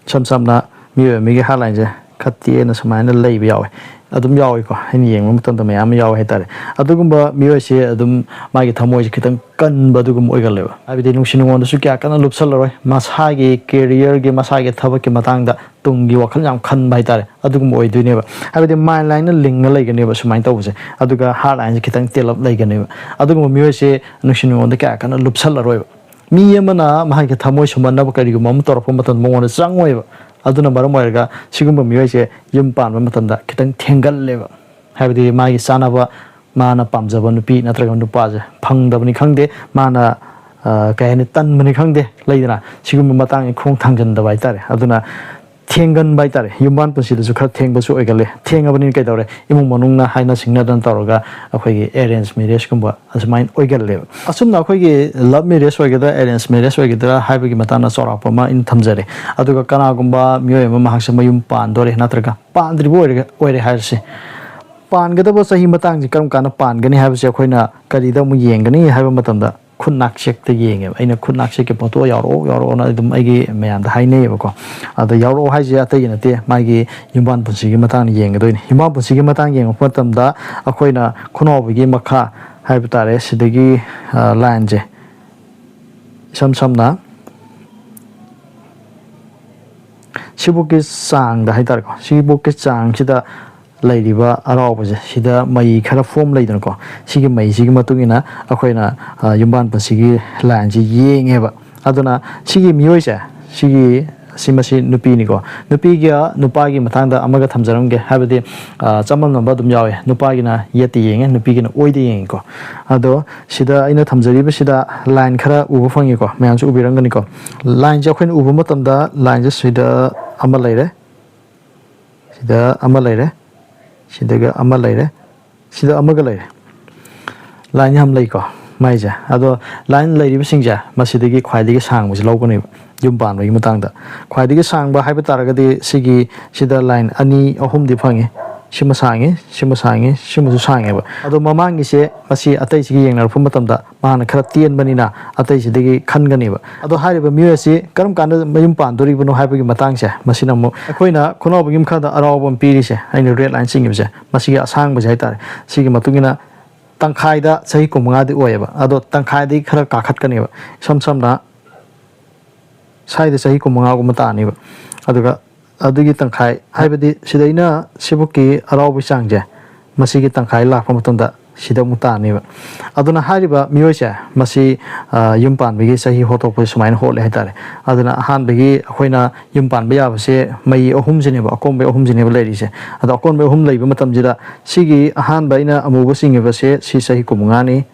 ꯏꯁꯝ ꯁꯝꯅ ꯃꯤꯑꯣꯏ ꯑꯃꯒꯤ ꯍꯥꯔꯠ ꯂꯥꯏꯟꯁꯦ ꯈꯔ ꯇꯦꯟꯅ ꯁꯨꯃꯥꯏꯅ ꯂꯩꯕ ꯌꯥꯎꯋꯦ, ꯑꯗꯨꯝ ꯌꯥꯎꯋꯤꯀꯣ꯫ ꯑꯩꯅ ꯌꯦꯡꯕ ꯃꯇꯝꯗ ꯃꯌꯥꯝ ꯑꯃ ꯌꯥꯎꯋꯦ ꯍꯥꯏꯇꯥꯔꯦ꯫ ꯑꯗꯨꯒꯨꯝꯕ ꯃꯤꯑꯣꯏꯁꯦ ꯑꯗꯨꯝ ꯃꯥꯒꯤ ꯊꯃꯣꯏꯁꯦ ꯈꯤꯇꯪ ꯀꯟꯕ ꯑꯗꯨꯒꯨꯝꯕ ꯑꯣꯏꯒꯜꯂꯦꯕ꯫ ꯍꯥꯏꯕꯗꯤ ꯅꯨꯡꯁꯤ ꯅꯨꯡꯉꯣꯟꯗꯁꯨ ꯀꯌꯥ ꯀꯟꯅ ꯂꯨꯞꯁꯜꯂꯔꯣꯏ, ꯃꯁꯥꯒꯤ ꯀꯦꯔꯤꯌꯔꯒꯤ, ꯃꯁꯥꯒꯤ ꯊꯕꯛꯀꯤ ꯃꯇꯥꯡꯗ, ꯇꯨꯡꯒꯤ ꯋꯥꯈꯜ ꯌꯥꯝ ꯈꯟꯕ ꯍꯥꯏꯇꯥꯔꯦ, ꯑꯗꯨꯒꯨꯝꯕ ꯑꯣꯏꯗꯣꯏꯅꯦꯕ꯫ ꯍꯥꯏꯕꯗꯤ ꯃꯥꯏꯟ ꯂꯥꯏꯟꯅ ꯂꯤꯡꯉ ꯂꯩꯒꯅꯦꯕ ꯁꯨꯃꯥꯏꯅ ꯇꯧꯕꯁꯦ꯫ ꯑꯗꯨꯒ ꯍꯥꯔꯠ ꯂꯥꯏꯟꯁꯦ ꯈꯤꯇꯪ ꯇꯦꯜꯂꯞ ꯂꯩꯒꯅꯦꯕ꯫ ꯑꯗꯨꯒꯨꯝꯕ ꯃꯤꯑꯣꯏꯁꯦ ꯅꯨꯡꯁꯤ ꯅꯨꯡꯉꯣꯟꯗ ꯀꯌꯥ ꯀꯟꯅ ꯂꯨꯞꯁꯜꯂꯔꯣꯏꯕ꯫ ꯃꯤ ꯑꯃꯅ ꯃꯍꯥꯛꯀꯤ ꯊꯃꯣꯏ ꯁꯨꯝꯍꯠꯅꯕ ꯀꯔꯤꯒꯨꯝꯕ ꯑꯃ ꯇꯧꯔꯛꯄ ꯃꯇꯝꯗ ꯃꯉꯣꯟꯗ ꯆꯪꯉꯣꯏꯕ꯫ ꯑꯗꯨꯅ ꯃꯔꯝ ꯑꯣꯏꯔꯒ ꯁꯤꯒꯨꯝꯕ ꯃꯤꯑꯣꯏꯁꯦ ꯌꯨꯝ ꯄꯥꯟꯕ ꯃꯇꯝꯗ ꯈꯤꯇꯪ ꯊꯦꯡꯒꯜꯂꯦꯕ꯫ ꯍꯥꯏꯕꯗꯤ ꯃꯥꯒꯤ ꯆꯥꯅꯕ, ꯃꯥꯅ ꯄꯥꯝꯖꯕ ꯅꯨꯄꯤ ꯅꯠꯇ꯭ꯔꯒ ꯅꯨꯄꯥꯁꯦ ꯐꯪꯗꯕꯅꯤ ꯈꯪꯗꯦ, ꯃꯥꯅ, ꯑ, ꯀꯩ ꯍꯥꯏꯅꯤ, ꯇꯟꯕꯅꯤ ꯈꯪꯗꯦ, ꯂꯩꯗꯅ, ꯁꯤꯒꯨꯝꯕ ꯃꯇꯥꯡꯒꯤ ꯈꯣꯡ ꯊꯥꯡꯖꯟꯗꯕ ꯍꯥꯏꯇꯥꯔꯦ꯫ ꯑꯗꯨꯅ ꯊꯦꯡꯒꯟꯕ ꯍꯥꯏꯇꯥꯔꯦ, ꯌꯨꯝꯕꯥꯟ ꯄꯨꯟꯁꯤꯗꯁꯨ ꯈꯔ ꯊꯦꯡꯕꯁꯨ ꯑꯣꯏꯒꯜꯂꯦ꯫ ꯊꯦꯡꯉꯕꯅꯤꯅ ꯀꯩꯗꯧꯔꯦ, ꯏꯃꯨꯡ ꯃꯅꯨꯡꯅ ꯍꯥꯏꯅ ꯁꯤꯡꯅꯗꯅ ꯇꯧꯔꯒ ꯑꯩꯈꯣꯏꯒꯤ ꯑꯦꯔꯦꯟꯖ ꯃꯦꯔꯦꯖꯀꯨꯝꯕ ꯑꯁꯨꯃꯥꯏꯅ ꯑꯣꯏꯒꯜꯂꯦꯕ꯫ ꯑꯁꯨꯝꯅ ꯑꯩꯈꯣꯏꯒꯤ ꯂꯞ ꯃꯦꯔꯦꯖ ꯑꯣꯏꯒꯗ꯭ꯔꯥ, ꯑꯦꯔꯦꯟꯖ ꯃꯦꯔꯦꯖ ꯑꯣꯏꯒꯗ꯭ꯔꯥ ꯍꯥꯏꯕꯒꯤ ꯃꯇꯥꯡꯗ ꯆꯥꯎꯔꯥꯛꯄ ꯑꯃ ꯑꯩꯅ ꯊꯝꯖꯔꯦ꯫ ꯑꯗꯨꯒ ꯀꯅꯥꯒꯨꯝꯕ ꯃꯤꯑꯣꯏ ꯑꯃ ꯃꯍꯥꯛꯁꯦ ꯃꯌꯨꯝ ꯄꯥꯟꯗꯣꯔꯦ ꯅꯠꯇ꯭ꯔꯒ ꯄꯥꯟꯗ꯭ꯔꯤꯕ ꯑꯣꯏꯔꯒ, ꯑꯣꯏꯔꯦ ꯍꯥꯏꯔꯁꯦ, ꯄꯥꯟꯒꯗꯕ ꯆꯍꯤ ꯃꯇꯥꯡꯁꯦ ꯀꯔꯝ ꯀꯥꯟꯗ ꯄꯥꯟꯒꯅꯤ ꯍꯥꯏꯕꯁꯦ ꯑꯩꯈꯣꯏꯅ ꯀꯔꯤꯗ ꯑꯃꯨꯛ ꯌꯦꯡꯒꯅꯤ ꯍꯥꯏꯕ ꯃꯇꯝꯗ ꯈꯨꯠ ꯅꯥꯛꯆꯦꯛꯇ ꯌꯦꯡꯉꯦꯕ꯫ ꯑꯩꯅ ꯈꯨꯠ ꯅꯥꯛꯆꯦꯛꯀꯤ ꯐꯣꯇꯣ ꯌꯥꯎꯔꯛꯑꯣ, ꯌꯥꯎꯔꯛꯑꯣꯅ ꯑꯗꯨꯝ ꯑꯩꯒꯤ ꯃꯌꯥꯝꯗ ꯍꯥꯏꯅꯩꯌꯦꯕꯀꯣ꯫ ꯑꯗꯣ ꯌꯥꯎꯔꯛꯑꯣ ꯍꯥꯏꯁꯦ ꯑꯇꯩꯒꯤ ꯅꯠꯇꯦ, ꯃꯥꯒꯤ ꯌꯨꯝꯕꯥꯟ ꯄꯨꯟꯁꯤꯒꯤ ꯃꯇꯥꯡꯗ ꯌꯦꯡꯒꯗꯣꯏꯅꯤ꯫ ꯌꯨꯝꯕꯥꯟ ꯄꯨꯟꯁꯤꯒꯤ ꯃꯇꯥꯡ ꯌꯦꯡꯉꯛꯄ ꯃꯇꯝꯗ ꯑꯩꯈꯣꯏꯅ ꯈꯨꯅꯥꯎꯕꯤꯒꯤ ꯃꯈꯥ ꯍꯥꯏꯕ ꯇꯥꯔꯦ, ꯁꯤꯗꯒꯤ, ꯑ, ꯂꯥꯏꯟꯁꯦ ꯏꯁꯝ ꯁꯝꯅ ꯁꯤꯕꯨꯛꯀꯤ ꯆꯥꯡꯗ ꯍꯥꯏꯇꯥꯔꯦꯀꯣ, ꯁꯤꯕꯨꯛꯀꯤ ꯆꯥꯡꯁꯤꯗ ꯂꯩꯔꯤꯕ ꯑꯔꯥꯎꯕꯁꯦ, ꯁꯤꯗ ꯃꯩ ꯈꯔ ꯐꯣꯝ ꯂꯩꯗꯅꯀꯣ, ꯁꯤꯒꯤ ꯃꯩꯁꯤꯒꯤ ꯃꯇꯨꯡ ꯏꯟꯅ ꯑꯩꯈꯣꯏꯅ, ꯑ, ꯌꯨꯝꯕꯥꯟ ꯄꯨꯟꯁꯤꯒꯤ ꯂꯥꯏꯟꯁꯤ ꯌꯦꯡꯉꯦꯕ꯫ ꯑꯗꯨꯅ ꯁꯤꯒꯤ ꯃꯤꯑꯣꯏꯁꯦ, ꯁꯤꯒꯤ, ꯁꯤ ꯃꯁꯤ ꯅꯨꯄꯤꯅꯤꯀꯣ꯫ ꯅꯨꯄꯤꯒ ꯅꯨꯄꯥꯒꯤ ꯃꯇꯥꯡꯗ ꯑꯃꯒ ꯊꯝꯖꯔꯝꯒꯦ, ꯍꯥꯏꯕꯗꯤ, ꯑ, ꯆꯃꯝꯅꯕ ꯑꯗꯨꯝ ꯌꯥꯎꯋꯦ꯫ ꯅꯨꯄꯥꯒꯤꯅ ꯌꯦꯠꯇ ꯌꯦꯡꯉꯦ, ꯅꯨꯄꯤꯒꯤꯅ ꯑꯣꯏꯗ ꯌꯦꯡꯉꯤꯀꯣ꯫ ꯑꯗꯣ ꯁꯤꯗ ꯑꯩꯅ ꯊꯝꯖꯔꯤꯕꯁꯤꯗ ꯂꯥꯏꯟ ꯈꯔ ꯎꯕ ꯐꯪꯉꯤꯀꯣ, ꯃꯌꯥꯝꯁꯨ ꯎꯕꯤꯔꯝꯒꯅꯤꯀꯣ꯫ ꯂꯥꯏꯟꯁꯦ ꯑꯩꯈꯣꯏꯅ ꯎꯕ ꯃꯇꯝꯗ ꯂꯥꯏꯟꯁꯦ ꯁꯤꯗ ꯑꯃ ꯂꯩꯔꯦ, ꯁꯤꯗ ꯑꯃ ꯂꯩꯔꯦ, ꯁꯤꯗꯒ ꯑꯃ ꯂꯩꯔꯦ, ꯁꯤꯗ ꯑꯃꯒ ꯂꯩꯔꯦ꯫ ꯂꯥꯏꯟ ꯌꯥꯝ ꯂꯩꯀꯣ ꯃꯥꯏꯁꯦ꯫ ꯑꯗꯣ ꯂꯥꯏꯟ ꯂꯩꯔꯤꯕꯁꯤꯡꯁꯦ ꯃꯁꯤꯗꯒꯤ ꯈ꯭ꯋꯥꯏꯗꯒꯤ ꯁꯥꯡꯕꯁꯤ ꯂꯧꯒꯅꯦꯕ ꯌꯨꯝ ꯄꯥꯟꯕꯒꯤ ꯃꯇꯥꯡꯗ꯫ ꯈ꯭ꯋꯥꯏꯗꯒꯤ ꯁꯥꯡꯕ ꯍꯥꯏꯕ ꯇꯥꯔꯒꯗꯤ ꯁꯤꯒꯤ, ꯁꯤꯗ ꯂꯥꯏꯟ ꯑꯅꯤ ꯑꯍꯨꯝꯗꯤ ꯐꯪꯉꯤ꯫ ꯁꯤꯃ ꯁꯥꯡꯉꯤ, ꯁꯤꯃ ꯁꯥꯡꯉꯤ, ꯁꯤꯃꯁꯨ ꯁꯥꯡꯉꯦꯕ꯫ ꯑꯗꯣ ꯃꯃꯥꯡꯒꯤꯁꯦ ꯃꯁꯤ ꯑꯇꯩꯁꯤꯒ ꯌꯦꯡꯅꯔꯛꯄ ꯃꯇꯝꯗ ꯃꯥꯅ ꯈꯔ ꯇꯦꯟꯕꯅꯤꯅ ꯑꯇꯩꯁꯤꯗꯒꯤ ꯈꯟꯒꯅꯦꯕ꯫ ꯑꯗꯣ ꯍꯥꯏꯔꯤꯕ ꯃꯤꯑꯣꯏ ꯑꯁꯤ ꯀꯔꯝ ꯀꯥꯟꯗ ꯃꯌꯨꯝ ꯄꯥꯟꯗꯣꯔꯤꯕꯅꯣ ꯍꯥꯏꯕꯒꯤ ꯃꯇꯥꯡꯁꯦ, ꯃꯁꯤꯅ ꯑꯃꯨꯛ ꯑꯩꯈꯣꯏꯅ ꯈꯣꯡꯅꯥꯎꯕꯒꯤ ꯃꯈꯥꯗ ꯑꯔꯥꯎꯕ ꯑꯃ ꯄꯤꯔꯤꯁꯦ, ꯑꯩꯅ ꯔꯦꯗ ꯂꯥꯏꯟ ꯆꯤꯡꯉꯤꯕꯁꯦ, ꯃꯁꯤꯒꯤ ꯑꯁꯥꯡꯕꯁꯦ ꯍꯥꯏꯇꯥꯔꯦ, ꯁꯤꯒꯤ ꯃꯇꯨꯡ ꯏꯟꯅ ꯇꯪꯈꯥꯏꯗ ꯆꯍꯤ ꯀꯨꯟꯃꯉꯥꯗꯤ ꯑꯣꯏꯌꯦꯕ꯫ ꯑꯗꯣ ꯇꯪꯈꯥꯏꯗꯒꯤ ꯈꯔ ꯀꯥꯈꯠꯀꯅꯦꯕ꯫ ꯏꯁꯝ ꯁꯝꯅ ꯁ꯭ꯋꯥꯏꯗ ꯆꯍꯤ ꯀꯨꯟꯃꯉꯥꯒꯨꯝꯕ ꯇꯥꯅꯦꯕ꯫ ꯑꯗꯨꯒ ꯑꯗꯨꯒꯤ ꯇꯪꯈꯥꯏ, ꯍꯥꯏꯕꯗꯤ ꯁꯤꯗꯩꯅ ꯁꯤꯕꯨꯛꯀꯤ ꯑꯔꯥꯎꯕꯒꯤ ꯆꯥꯡꯁꯦ, ꯃꯁꯤꯒꯤ ꯇꯪꯈꯥꯏ ꯂꯥꯛꯄ ꯃꯇꯝꯗ ꯁꯤꯗ ꯑꯃꯨꯛ ꯇꯥꯅꯦꯕ꯫ ꯑꯗꯨꯅ ꯍꯥꯏꯔꯤꯕ ꯃꯤꯑꯣꯏꯁꯦ ꯃꯁꯤ, ꯑ, ꯌꯨꯝ ꯄꯥꯟꯕꯒꯤ ꯆꯍꯤ ꯍꯣꯠꯇꯣꯛꯄꯁꯦ ꯁꯨꯃꯥꯏꯅ ꯍꯣꯠꯂꯦ ꯍꯥꯏꯇꯥꯔꯦ꯫ ꯑꯗꯨꯅ ꯑꯍꯥꯟꯕꯒꯤ ꯑꯩꯈꯣꯏꯅ ꯌꯨꯝ ꯄꯥꯟꯕ ꯌꯥꯕꯁꯦ ꯃꯩ ꯑꯍꯨꯝꯁꯤꯅꯦꯕ, ꯑꯀꯣꯟꯕꯩ ꯑꯍꯨꯝꯁꯤꯅꯦꯕ ꯂꯩꯔꯤꯁꯦ꯫ ꯑꯗꯣ ꯑꯀꯣꯟꯕꯩ ꯑꯍꯨꯝ ꯂꯩꯕ ꯃꯇꯝꯁꯤꯗ ꯁꯤꯒꯤ ꯑꯍꯥꯟꯕ ꯑꯩꯅ ꯑꯃꯨꯕ ꯆꯤꯡꯉꯤꯕꯁꯦ ꯁꯤ ꯆꯍꯤ ꯀꯨꯟꯃꯉꯥꯅꯤ,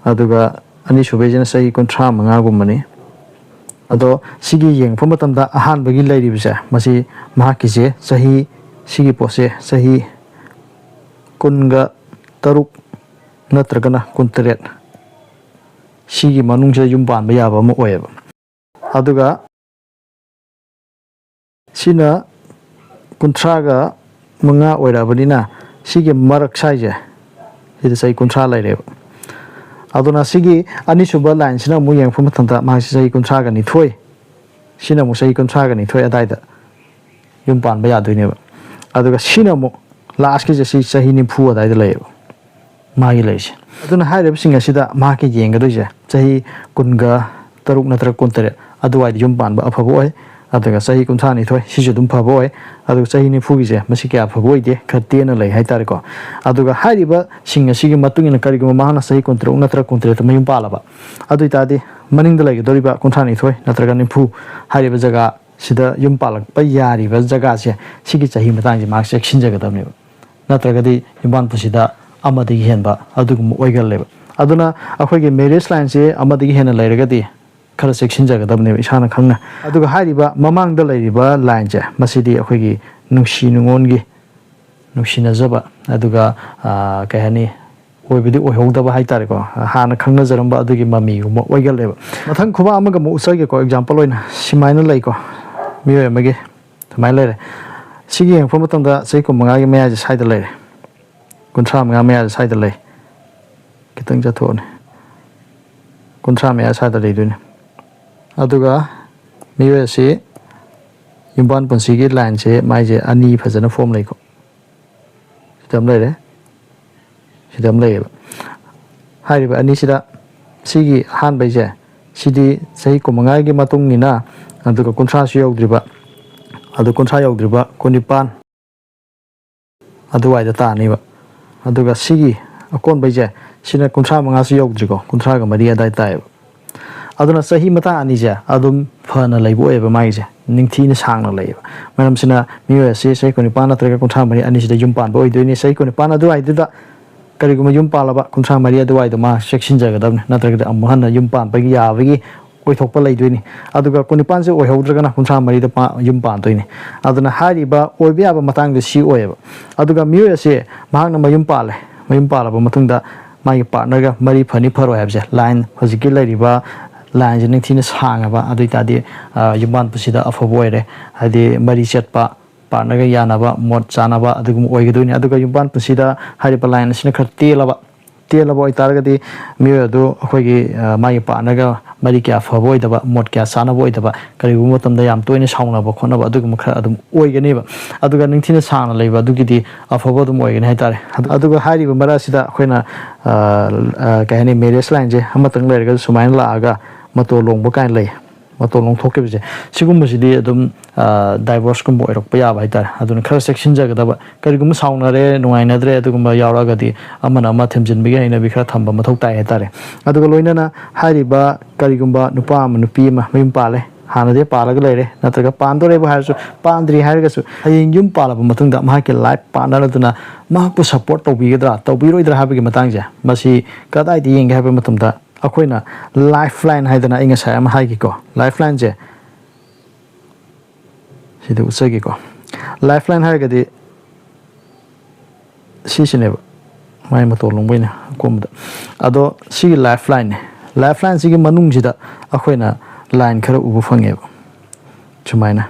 ꯑꯗꯨꯒ ꯑꯅꯤꯁꯨꯕꯩꯁꯤꯅ ꯆꯍꯤ ꯀꯨꯟꯊ꯭ꯔꯥ ꯃꯉꯥꯒꯨꯝꯕꯅꯤ꯫ ꯑꯗꯣ ꯁꯤꯒꯤ ꯌꯦꯡꯉꯛꯄ ꯃꯇꯝꯗ ꯑꯍꯥꯟꯕꯒꯤ ꯂꯩꯔꯤꯕꯁꯦ, ꯃꯁꯤ ꯃꯍꯥꯛꯀꯤꯁꯦ ꯆꯍꯤ, ꯁꯤꯒꯤ ꯄꯣꯠꯁꯦ ꯆꯍꯤ ꯀꯨꯟꯒ ꯇꯔꯨꯛ ꯅꯠꯇ꯭ꯔꯒꯅ ꯀꯨꯟꯇꯔꯦꯠ, ꯁꯤꯒꯤ ꯃꯅꯨꯡꯁꯤꯗ ꯌꯨꯝ ꯄꯥꯟꯕ ꯌꯥꯕ ꯑꯃ ꯑꯣꯏꯌꯦꯕ꯫ ꯑꯗꯨꯒ ꯁꯤꯅ ꯀꯨꯟꯊ꯭ꯔꯥꯒ ꯃꯉꯥ ꯑꯣꯏꯔꯛꯑꯕꯅꯤꯅ, ꯁꯤꯒꯤ ꯃꯔꯛ ꯁ꯭ꯋꯥꯏꯁꯦ, ꯁꯤꯗ ꯆꯍꯤ ꯀꯨꯟꯊ꯭ꯔꯥ ꯂꯩꯔꯦꯕ꯫ ꯑꯗꯨꯅ ꯁꯤꯒꯤ ꯑꯅꯤꯁꯨꯕ ꯂꯥꯏꯟꯁꯤꯅ ꯑꯃꯨꯛ ꯌꯦꯡꯉꯛꯄ ꯃꯇꯝꯗ, ꯃꯍꯥꯛꯁꯤ ꯆꯍꯤ ꯀꯨꯟꯊ꯭ꯔꯥꯒ ꯅꯤꯊꯣꯏ, ꯁꯤꯅ ꯑꯃꯨꯛ ꯆꯍꯤ ꯀꯨꯟꯊ꯭ꯔꯥꯒ ꯅꯤꯊꯣꯏ ꯑꯗꯥꯏꯗ ꯌꯨꯝ ꯄꯥꯟꯕ ꯌꯥꯗꯣꯏꯅꯦꯕ꯫ ꯑꯗꯨꯒ ꯁꯤꯅ ꯑꯃꯨꯛ ꯂꯥꯁꯀꯤꯁꯦ, ꯁꯤ ꯆꯍꯤ ꯅꯤꯐꯨ ꯑꯗꯥꯏꯗ ꯂꯩꯌꯦꯕ ꯃꯥꯒꯤ ꯂꯩꯔꯤꯁꯦ꯫ ꯑꯗꯨꯅ ꯍꯥꯏꯔꯤꯕꯁꯤꯡ ꯑꯁꯤꯗ ꯃꯍꯥꯛꯀꯤ ꯌꯦꯡꯒꯗꯣꯏꯁꯦ ꯆꯍꯤ ꯀꯨꯟꯒ ꯇꯔꯨꯛ ꯅꯠꯇ꯭ꯔꯒ ꯀꯨꯟꯇꯔꯦꯠ ꯑꯗꯨꯋꯥꯏꯗ ꯌꯨꯝ ꯄꯥꯟꯕ ꯑꯐꯕ ꯑꯣꯏ꯫ ꯑꯗꯨꯒ ꯆꯍꯤ ꯀꯨꯟꯊ꯭ꯔꯥ ꯅꯤꯊꯣꯏ, ꯁꯤꯁꯨ ꯑꯗꯨꯝ ꯐꯕ ꯑꯣꯏ꯫ ꯑꯗꯨꯒ ꯆꯍꯤ ꯅꯤꯐꯨꯒꯤꯁꯦ, ꯃꯁꯤ ꯀꯌꯥ ꯐꯕ ꯑꯣꯏꯗꯦ, ꯈꯔ ꯇꯦꯟꯅ ꯂꯩ ꯍꯥꯏꯇꯥꯔꯦꯀꯣ꯫ ꯑꯗꯨꯒ ꯍꯥꯏꯔꯤꯕꯁꯤꯡ ꯑꯁꯤꯒꯤ ꯃꯇꯨꯡ ꯏꯟꯅ ꯀꯔꯤꯒꯨꯝꯕ ꯃꯍꯥꯛꯅ ꯆꯍꯤ ꯀꯨꯟꯇꯔꯨꯛ ꯅꯠꯇ꯭ꯔꯒ ꯀꯨꯟꯇꯔꯦꯠꯇ ꯃꯌꯨꯝ ꯄꯥꯜꯂꯕ, ꯑꯗꯨ ꯑꯣꯏꯇꯥꯔꯗꯤ ꯃꯅꯤꯡꯗ ꯂꯩꯒꯗꯧꯔꯤꯕ ꯀꯨꯟꯊ꯭ꯔꯥ ꯅꯤꯊꯣꯏ ꯅꯠꯇ꯭ꯔꯒ ꯅꯤꯐꯨ ꯍꯥꯏꯔꯤꯕ ꯖꯒꯥ ꯁꯤꯗ ꯌꯨꯝ ꯄꯥꯜꯂꯛꯄ ꯌꯥꯔꯤꯕ ꯖꯒꯥꯁꯦ, ꯁꯤꯒꯤ ꯆꯍꯤ ꯃꯇꯥꯡꯁꯦ ꯃꯍꯥꯛ ꯆꯦꯛꯁꯤꯟꯖꯒꯗꯕꯅꯦꯕ꯫ ꯅꯠꯇ꯭ꯔꯒꯗꯤ ꯌꯨꯝꯕꯥꯟ ꯄꯨꯟꯁꯤꯗ ꯑꯃꯗꯒꯤ ꯍꯦꯟꯕ ꯑꯗꯨꯒꯨꯝꯕ ꯑꯣꯏꯒꯜꯂꯦꯕ꯫ ꯑꯗꯨꯅ ꯑꯩꯈꯣꯏꯒꯤ ꯃꯦꯔꯦꯖ ꯂꯥꯏꯟꯁꯦ ꯑꯃꯗꯒꯤ ꯍꯦꯟꯅ ꯂꯩꯔꯒꯗꯤ ꯈꯔ ꯆꯦꯛꯁꯤꯟꯖꯒꯗꯕꯅꯦꯕ ꯏꯁꯥꯅ ꯈꯪꯅ꯫ ꯑꯗꯨꯒ ꯍꯥꯏꯔꯤꯕ ꯃꯃꯥꯡꯗ ꯂꯩꯔꯤꯕ ꯂꯥꯏꯟꯁꯦ, ꯃꯁꯤꯗꯤ ꯑꯩꯈꯣꯏꯒꯤ ꯅꯨꯡꯁꯤ ꯅꯨꯡꯉꯣꯟꯒꯤ, ꯅꯨꯡꯁꯤꯅꯖꯕ, ꯑꯗꯨꯒ, ꯑꯥ, ꯀꯩ ꯍꯥꯏꯅꯤ, ꯑꯣꯏꯕꯗꯤ ꯑꯣꯏꯍꯧꯗꯕ ꯍꯥꯏꯇꯥꯔꯦꯀꯣ, ꯍꯥꯟꯅ ꯈꯪꯅꯖꯔꯝꯕ ꯑꯗꯨꯒꯤ ꯃꯃꯤꯒꯨꯝꯕ ꯑꯣꯏꯒꯜꯂꯦꯕ꯫ ꯃꯊꯪ ꯈꯨꯕꯥꯛ ꯑꯃꯒ ꯑꯃꯨꯛ ꯎꯠꯆꯒꯦꯀꯣ, ꯑꯦꯛꯖꯥꯝꯄꯜ ꯑꯣꯏꯅ ꯁꯨꯃꯥꯏꯅ ꯂꯩꯀꯣ, ꯃꯤꯑꯣꯏ ꯑꯃꯒꯤ ꯁꯨꯃꯥꯏꯅ ꯂꯩꯔꯦ꯫ ꯁꯤꯒꯤ ꯌꯦꯡꯉꯛꯄ ꯃꯇꯝꯗ ꯆꯍꯤ ꯀꯨꯟꯃꯉꯥꯒꯤ ꯃꯌꯥꯏꯁꯦ ꯁ꯭ꯋꯥꯏꯗ ꯂꯩꯔꯦ, ꯀꯨꯟꯊ꯭ꯔꯥ ꯃꯉꯥ ꯃꯌꯥꯁꯦ ꯁ꯭ꯋꯥꯏꯗ ꯂꯩ, ꯈꯤꯇꯪ ꯆꯠꯊꯣꯛꯑꯅꯤ, ꯀꯨꯟꯊ꯭ꯔꯥ ꯃꯌꯥ ꯁ꯭ꯋꯥꯏꯗ ꯂꯩꯗꯣꯏꯅꯦ꯫ ꯑꯗꯨꯒ ꯃꯤꯑꯣꯏ ꯑꯁꯤ ꯌꯨꯝꯕꯥꯟ ꯄꯨꯟꯁꯤꯒꯤ ꯂꯥꯏꯟꯁꯦ ꯃꯥꯏꯁꯦ ꯑꯅꯤ ꯐꯖꯅ ꯐꯣꯝ ꯂꯩꯀꯣ꯫ ꯁꯤꯗ ꯑꯃ ꯂꯩꯔꯦ, ꯁꯤꯗ ꯑꯃ ꯂꯩꯌꯦꯕ꯫ ꯍꯥꯏꯔꯤꯕ ꯑꯅꯤꯁꯤꯗ, ꯁꯤꯒꯤ ꯑꯍꯥꯟꯕꯩꯁꯦ, ꯁꯤꯗꯤ ꯆꯍꯤ ꯀꯨꯟꯃꯉꯥꯒꯤ ꯃꯇꯨꯡꯅꯤꯅ, ꯑꯗꯨꯒ ꯀꯨꯟꯊ꯭ꯔꯥꯁꯨ ꯌꯧꯗ꯭ꯔꯤꯕ, ꯑꯗꯨ ꯀꯨꯟꯊ꯭ꯔꯥ ꯌꯧꯗ꯭ꯔꯤꯕ, ꯀꯨꯟꯅꯤꯄꯥꯟ ꯑꯗꯨꯋꯥꯏꯗ ꯇꯥꯅꯤꯕ꯫ ꯑꯗꯨꯒ ꯁꯤꯒꯤ ꯑꯀꯣꯟꯕꯩꯁꯦ, ꯁꯤꯅ ꯀꯨꯟꯊ꯭ꯔꯥ ꯃꯉꯥꯁꯨ ꯌꯧꯗ꯭ꯔꯤꯀꯣ, ꯀꯨꯟꯊ꯭ꯔꯥꯒ ꯃꯔꯤ ꯑꯗꯥꯏ ꯇꯥꯏꯌꯦꯕ꯫ ꯑꯗꯨꯅ ꯆꯍꯤ ꯃꯇꯥꯡ ꯑꯅꯤꯁꯦ ꯑꯗꯨꯝ ꯐꯅ ꯂꯩꯕ ꯑꯣꯏꯌꯦꯕ ꯃꯥꯒꯤꯁꯦ, ꯅꯤꯡꯊꯤꯅ ꯁꯥꯡꯅ ꯂꯩꯌꯦꯕ꯫ ꯃꯔꯝꯁꯤꯅ ꯃꯤꯑꯣꯏ ꯑꯁꯤ ꯆꯍꯤ ꯀꯨꯟꯅꯤꯄꯥꯟ ꯅꯠꯇ꯭ꯔꯒ ꯀꯨꯟꯊ꯭ꯔꯥ ꯃꯔꯤ ꯑꯅꯤꯁꯤꯗ ꯌꯨꯝ ꯄꯥꯟꯕ ꯑꯣꯏꯗꯣꯏꯅꯤ꯫ ꯆꯍꯤ ꯀꯨꯟꯅꯤꯄꯥꯟ ꯑꯗꯨꯋꯥꯏꯗꯨꯗ ꯀꯔꯤꯒꯨꯝꯕ ꯌꯨꯝ ꯄꯥꯜꯂꯕ, ꯀꯨꯟꯊ꯭ꯔꯥ ꯃꯔꯤ ꯑꯗꯨꯋꯥꯏꯗ ꯃꯥ ꯆꯦꯛꯁꯤꯟꯖꯒꯗꯕꯅꯤ, ꯅꯠꯇ꯭ꯔꯒꯗꯤ ꯑꯃꯨꯛ ꯍꯟꯅ ꯌꯨꯝ ꯄꯥꯟꯕꯒꯤ ꯌꯥꯕꯒꯤ ꯑꯣꯏꯊꯣꯛꯄ ꯂꯩꯗꯣꯏꯅꯤ꯫ ꯑꯗꯨꯒ ꯀꯨꯟꯅꯤꯄꯥꯟꯁꯦ ꯑꯣꯏꯍꯧꯗ꯭ꯔꯒꯅ ꯀꯨꯟꯊ꯭ꯔꯥ ꯃꯔꯤꯗ ꯄꯥ-, ꯌꯨꯝ ꯄꯥꯟꯗꯣꯏꯅꯤ꯫ ꯑꯗꯨꯅ ꯍꯥꯏꯔꯤꯕ ꯑꯣꯏꯕ ꯌꯥꯕ ꯃꯇꯥꯡꯗ ꯁꯤ ꯑꯣꯏꯌꯦꯕ꯫ ꯑꯗꯨꯒ ꯃꯤꯑꯣꯏ ꯑꯁꯤ ꯃꯍꯥꯛꯅ ꯃꯌꯨꯝ ꯄꯥꯜꯂꯦ, ꯃꯌꯨꯝ ꯄꯥꯜꯂꯕ ꯃꯇꯨꯡꯗ ꯃꯥꯒꯤ ꯄꯥꯔꯠꯅꯔꯒ ꯃꯔꯤ ꯐꯅꯤ ꯐꯔꯣꯏ ꯍꯥꯏꯕꯁꯦ, ꯂꯥꯏꯟ, ꯍꯧꯖꯤꯛꯀꯤ ꯂꯩꯔꯤꯕ ꯂꯥꯏꯟꯁꯦ ꯅꯤꯡꯊꯤꯅ ꯁꯥꯡꯉꯕ, ꯑꯗꯨ ꯑꯣꯏꯇꯥꯔꯗꯤ, ꯑ, ꯌꯨꯝꯕꯥꯟ ꯄꯨꯟꯁꯤꯗ ꯑꯐꯕ ꯑꯣꯏꯔꯦ, ꯍꯥꯏꯗꯤ ꯃꯔꯤ ꯆꯠꯄ, ꯄꯥꯔꯠꯅꯔꯒ ꯌꯥꯅꯕ, ꯃꯣꯠ ꯆꯥꯅꯕ ꯑꯗꯨꯒꯨꯝꯕ ꯑꯣꯏꯒꯗꯣꯏꯅꯤ꯫ ꯑꯗꯨꯒ ꯌꯨꯝꯕꯥꯟ ꯄꯨꯟꯁꯤꯗ ꯍꯥꯏꯔꯤꯕ ꯂꯥꯏꯟ ꯑꯁꯤꯅ ꯈꯔ ꯇꯦꯜꯂꯕ, ꯇꯦꯜꯂꯕ ꯑꯣꯏꯇꯥꯔꯒꯗꯤ ꯃꯤꯑꯣꯏ ꯑꯗꯨ ꯑꯩꯈꯣꯏꯒꯤ, ꯑ, ꯃꯥꯒꯤ ꯄꯥꯔꯠꯅꯔꯒ ꯃꯔꯤ ꯀꯌꯥ ꯐꯕ ꯑꯣꯏꯗꯕ, ꯃꯣꯠ ꯀꯌꯥ ꯆꯥꯅꯕ ꯑꯣꯏꯗꯕ, ꯀꯔꯤꯒꯨꯝꯕ ꯃꯇꯝꯗ ꯌꯥꯝ ꯇꯣꯏꯅ ꯁꯥꯎꯅꯕ ꯈꯣꯠꯅꯕ ꯑꯗꯨꯒꯨꯝꯕ ꯈꯔ ꯑꯗꯨꯝ ꯑꯣꯏꯒꯅꯦꯕ꯫ ꯑꯗꯨꯒ ꯅꯤꯡꯊꯤꯅ ꯁꯥꯡꯅ ꯂꯩꯕ ꯑꯗꯨꯒꯤꯗꯤ ꯑꯐꯕ ꯑꯗꯨꯝ ꯑꯣꯏꯒꯅꯤ ꯍꯥꯏꯇꯥꯔꯦ꯫ ꯑꯗꯨꯒ ꯍꯥꯏꯔꯤꯕ ꯃꯔꯛ ꯑꯁꯤꯗ ꯑꯩꯈꯣꯏꯅ, ꯑ, ꯑ, ꯀꯩ ꯍꯥꯏꯅꯤ, ꯃꯦꯔꯦꯖ ꯂꯥꯏꯟꯁꯦ ꯑꯃꯇꯪ ꯂꯩꯔꯒꯁꯨ ꯁꯨꯃꯥꯏꯅ ꯂꯥꯛꯑꯒ ꯃꯇꯣꯟ ꯂꯣꯡꯕ ꯀꯥꯏꯅ ꯂꯩ꯫ ꯃꯇꯣꯟ ꯂꯣꯡꯊꯣꯛꯈꯤꯕꯁꯦ, ꯁꯤꯒꯨꯝꯕꯁꯤꯗꯤ ꯑꯗꯨꯝ ꯗꯥꯏꯚꯣꯔꯁꯀꯨꯝꯕ ꯑꯣꯏꯔꯛꯄ ꯌꯥꯕ ꯍꯥꯏꯇꯥꯔꯦ꯫ ꯑꯗꯨꯅ ꯈꯔ ꯆꯦꯛꯁꯤꯟꯖꯒꯗꯕ, ꯀꯔꯤꯒꯨꯝꯕ ꯁꯥꯎꯅꯔꯦ, ꯅꯨꯡꯉꯥꯏꯅꯗ꯭ꯔꯦ, ꯑꯗꯨꯒꯨꯝꯕ ꯌꯥꯎꯔꯛꯑꯒꯗꯤ ꯑꯃꯅ ꯑꯃ ꯊꯦꯝꯖꯤꯟꯕꯒꯤ ꯍꯩꯅꯕꯤ ꯈꯔ ꯊꯝꯕ ꯃꯊꯧ ꯇꯥꯏ ꯍꯥꯏꯇꯥꯔꯦ꯫ ꯑꯗꯨꯒ ꯂꯣꯏꯅꯅ ꯍꯥꯏꯔꯤꯕ ꯀꯔꯤꯒꯨꯝꯕ ꯅꯨꯄꯥ ꯑꯃ ꯅꯨꯄꯤ ꯑꯃ ꯃꯌꯨꯝ ꯄꯥꯜꯂꯦ, ꯍꯥꯟꯅꯗꯤ ꯄꯥꯜꯂꯒ ꯂꯩꯔꯦ, ꯅꯠꯇ꯭ꯔꯒ ꯄꯥꯟꯗꯣꯔꯦꯕꯨ ꯍꯥꯏꯔꯁꯨ, ꯄꯥꯟꯗ꯭ꯔꯤ ꯍꯥꯏꯔꯒꯁꯨ ꯍꯌꯦꯡ ꯌꯨꯝ ꯄꯥꯜꯂꯕ ꯃꯇꯨꯡꯗ ꯃꯍꯥꯛꯀꯤ ꯂꯥꯏꯐ ꯄꯥꯔꯠꯅꯔ ꯑꯗꯨꯅ ꯃꯍꯥꯛꯄꯨ ꯁꯞꯄꯣꯔꯠ ꯇꯧꯕꯤꯒꯗ꯭ꯔꯥ ꯇꯧꯕꯤꯔꯣꯏꯗ꯭ꯔꯥ ꯍꯥꯏꯕꯒꯤ ꯃꯇꯥꯡꯁꯦ, ꯃꯁꯤ ꯀꯗꯥꯏꯗ ꯌꯦꯡꯒꯦ ꯍꯥꯏꯕ ꯃꯇꯝꯗ, ꯑꯩꯈꯣꯏꯅ ꯂꯥꯏꯐ ꯂꯥꯏꯟ ꯍꯥꯏꯗꯅ ꯑꯩ ꯉꯁꯥꯏ ꯑꯃ ꯍꯥꯏꯈꯤꯀꯣ, ꯂꯥꯏꯐ ꯂꯥꯏꯟꯁꯦ ꯁꯤꯗ ꯎꯠꯆꯒꯦꯀꯣ꯫ ꯂꯥꯏꯐ ꯂꯥꯏꯟ ꯍꯥꯏꯔꯒꯗꯤ ꯁꯤꯁꯤꯅꯦꯕ, ꯃꯥꯏ ꯃꯇꯣꯟ ꯂꯣꯡꯕꯩꯅꯦ ꯑꯀꯣꯟꯕꯗ꯫ ꯑꯗꯣ ꯁꯤꯒꯤ ꯂꯥꯏꯐ ꯂꯥꯏꯟꯅꯦ꯫ ꯂꯥꯏꯐ ꯂꯥꯏꯟꯁꯤꯒꯤ ꯃꯅꯨꯡꯁꯤꯗ ꯑꯩꯈꯣꯏꯅ ꯂꯥꯏꯟ ꯈꯔ ꯎꯕ ꯐꯪꯉꯦꯕ, ꯁꯨꯃꯥꯏꯅ,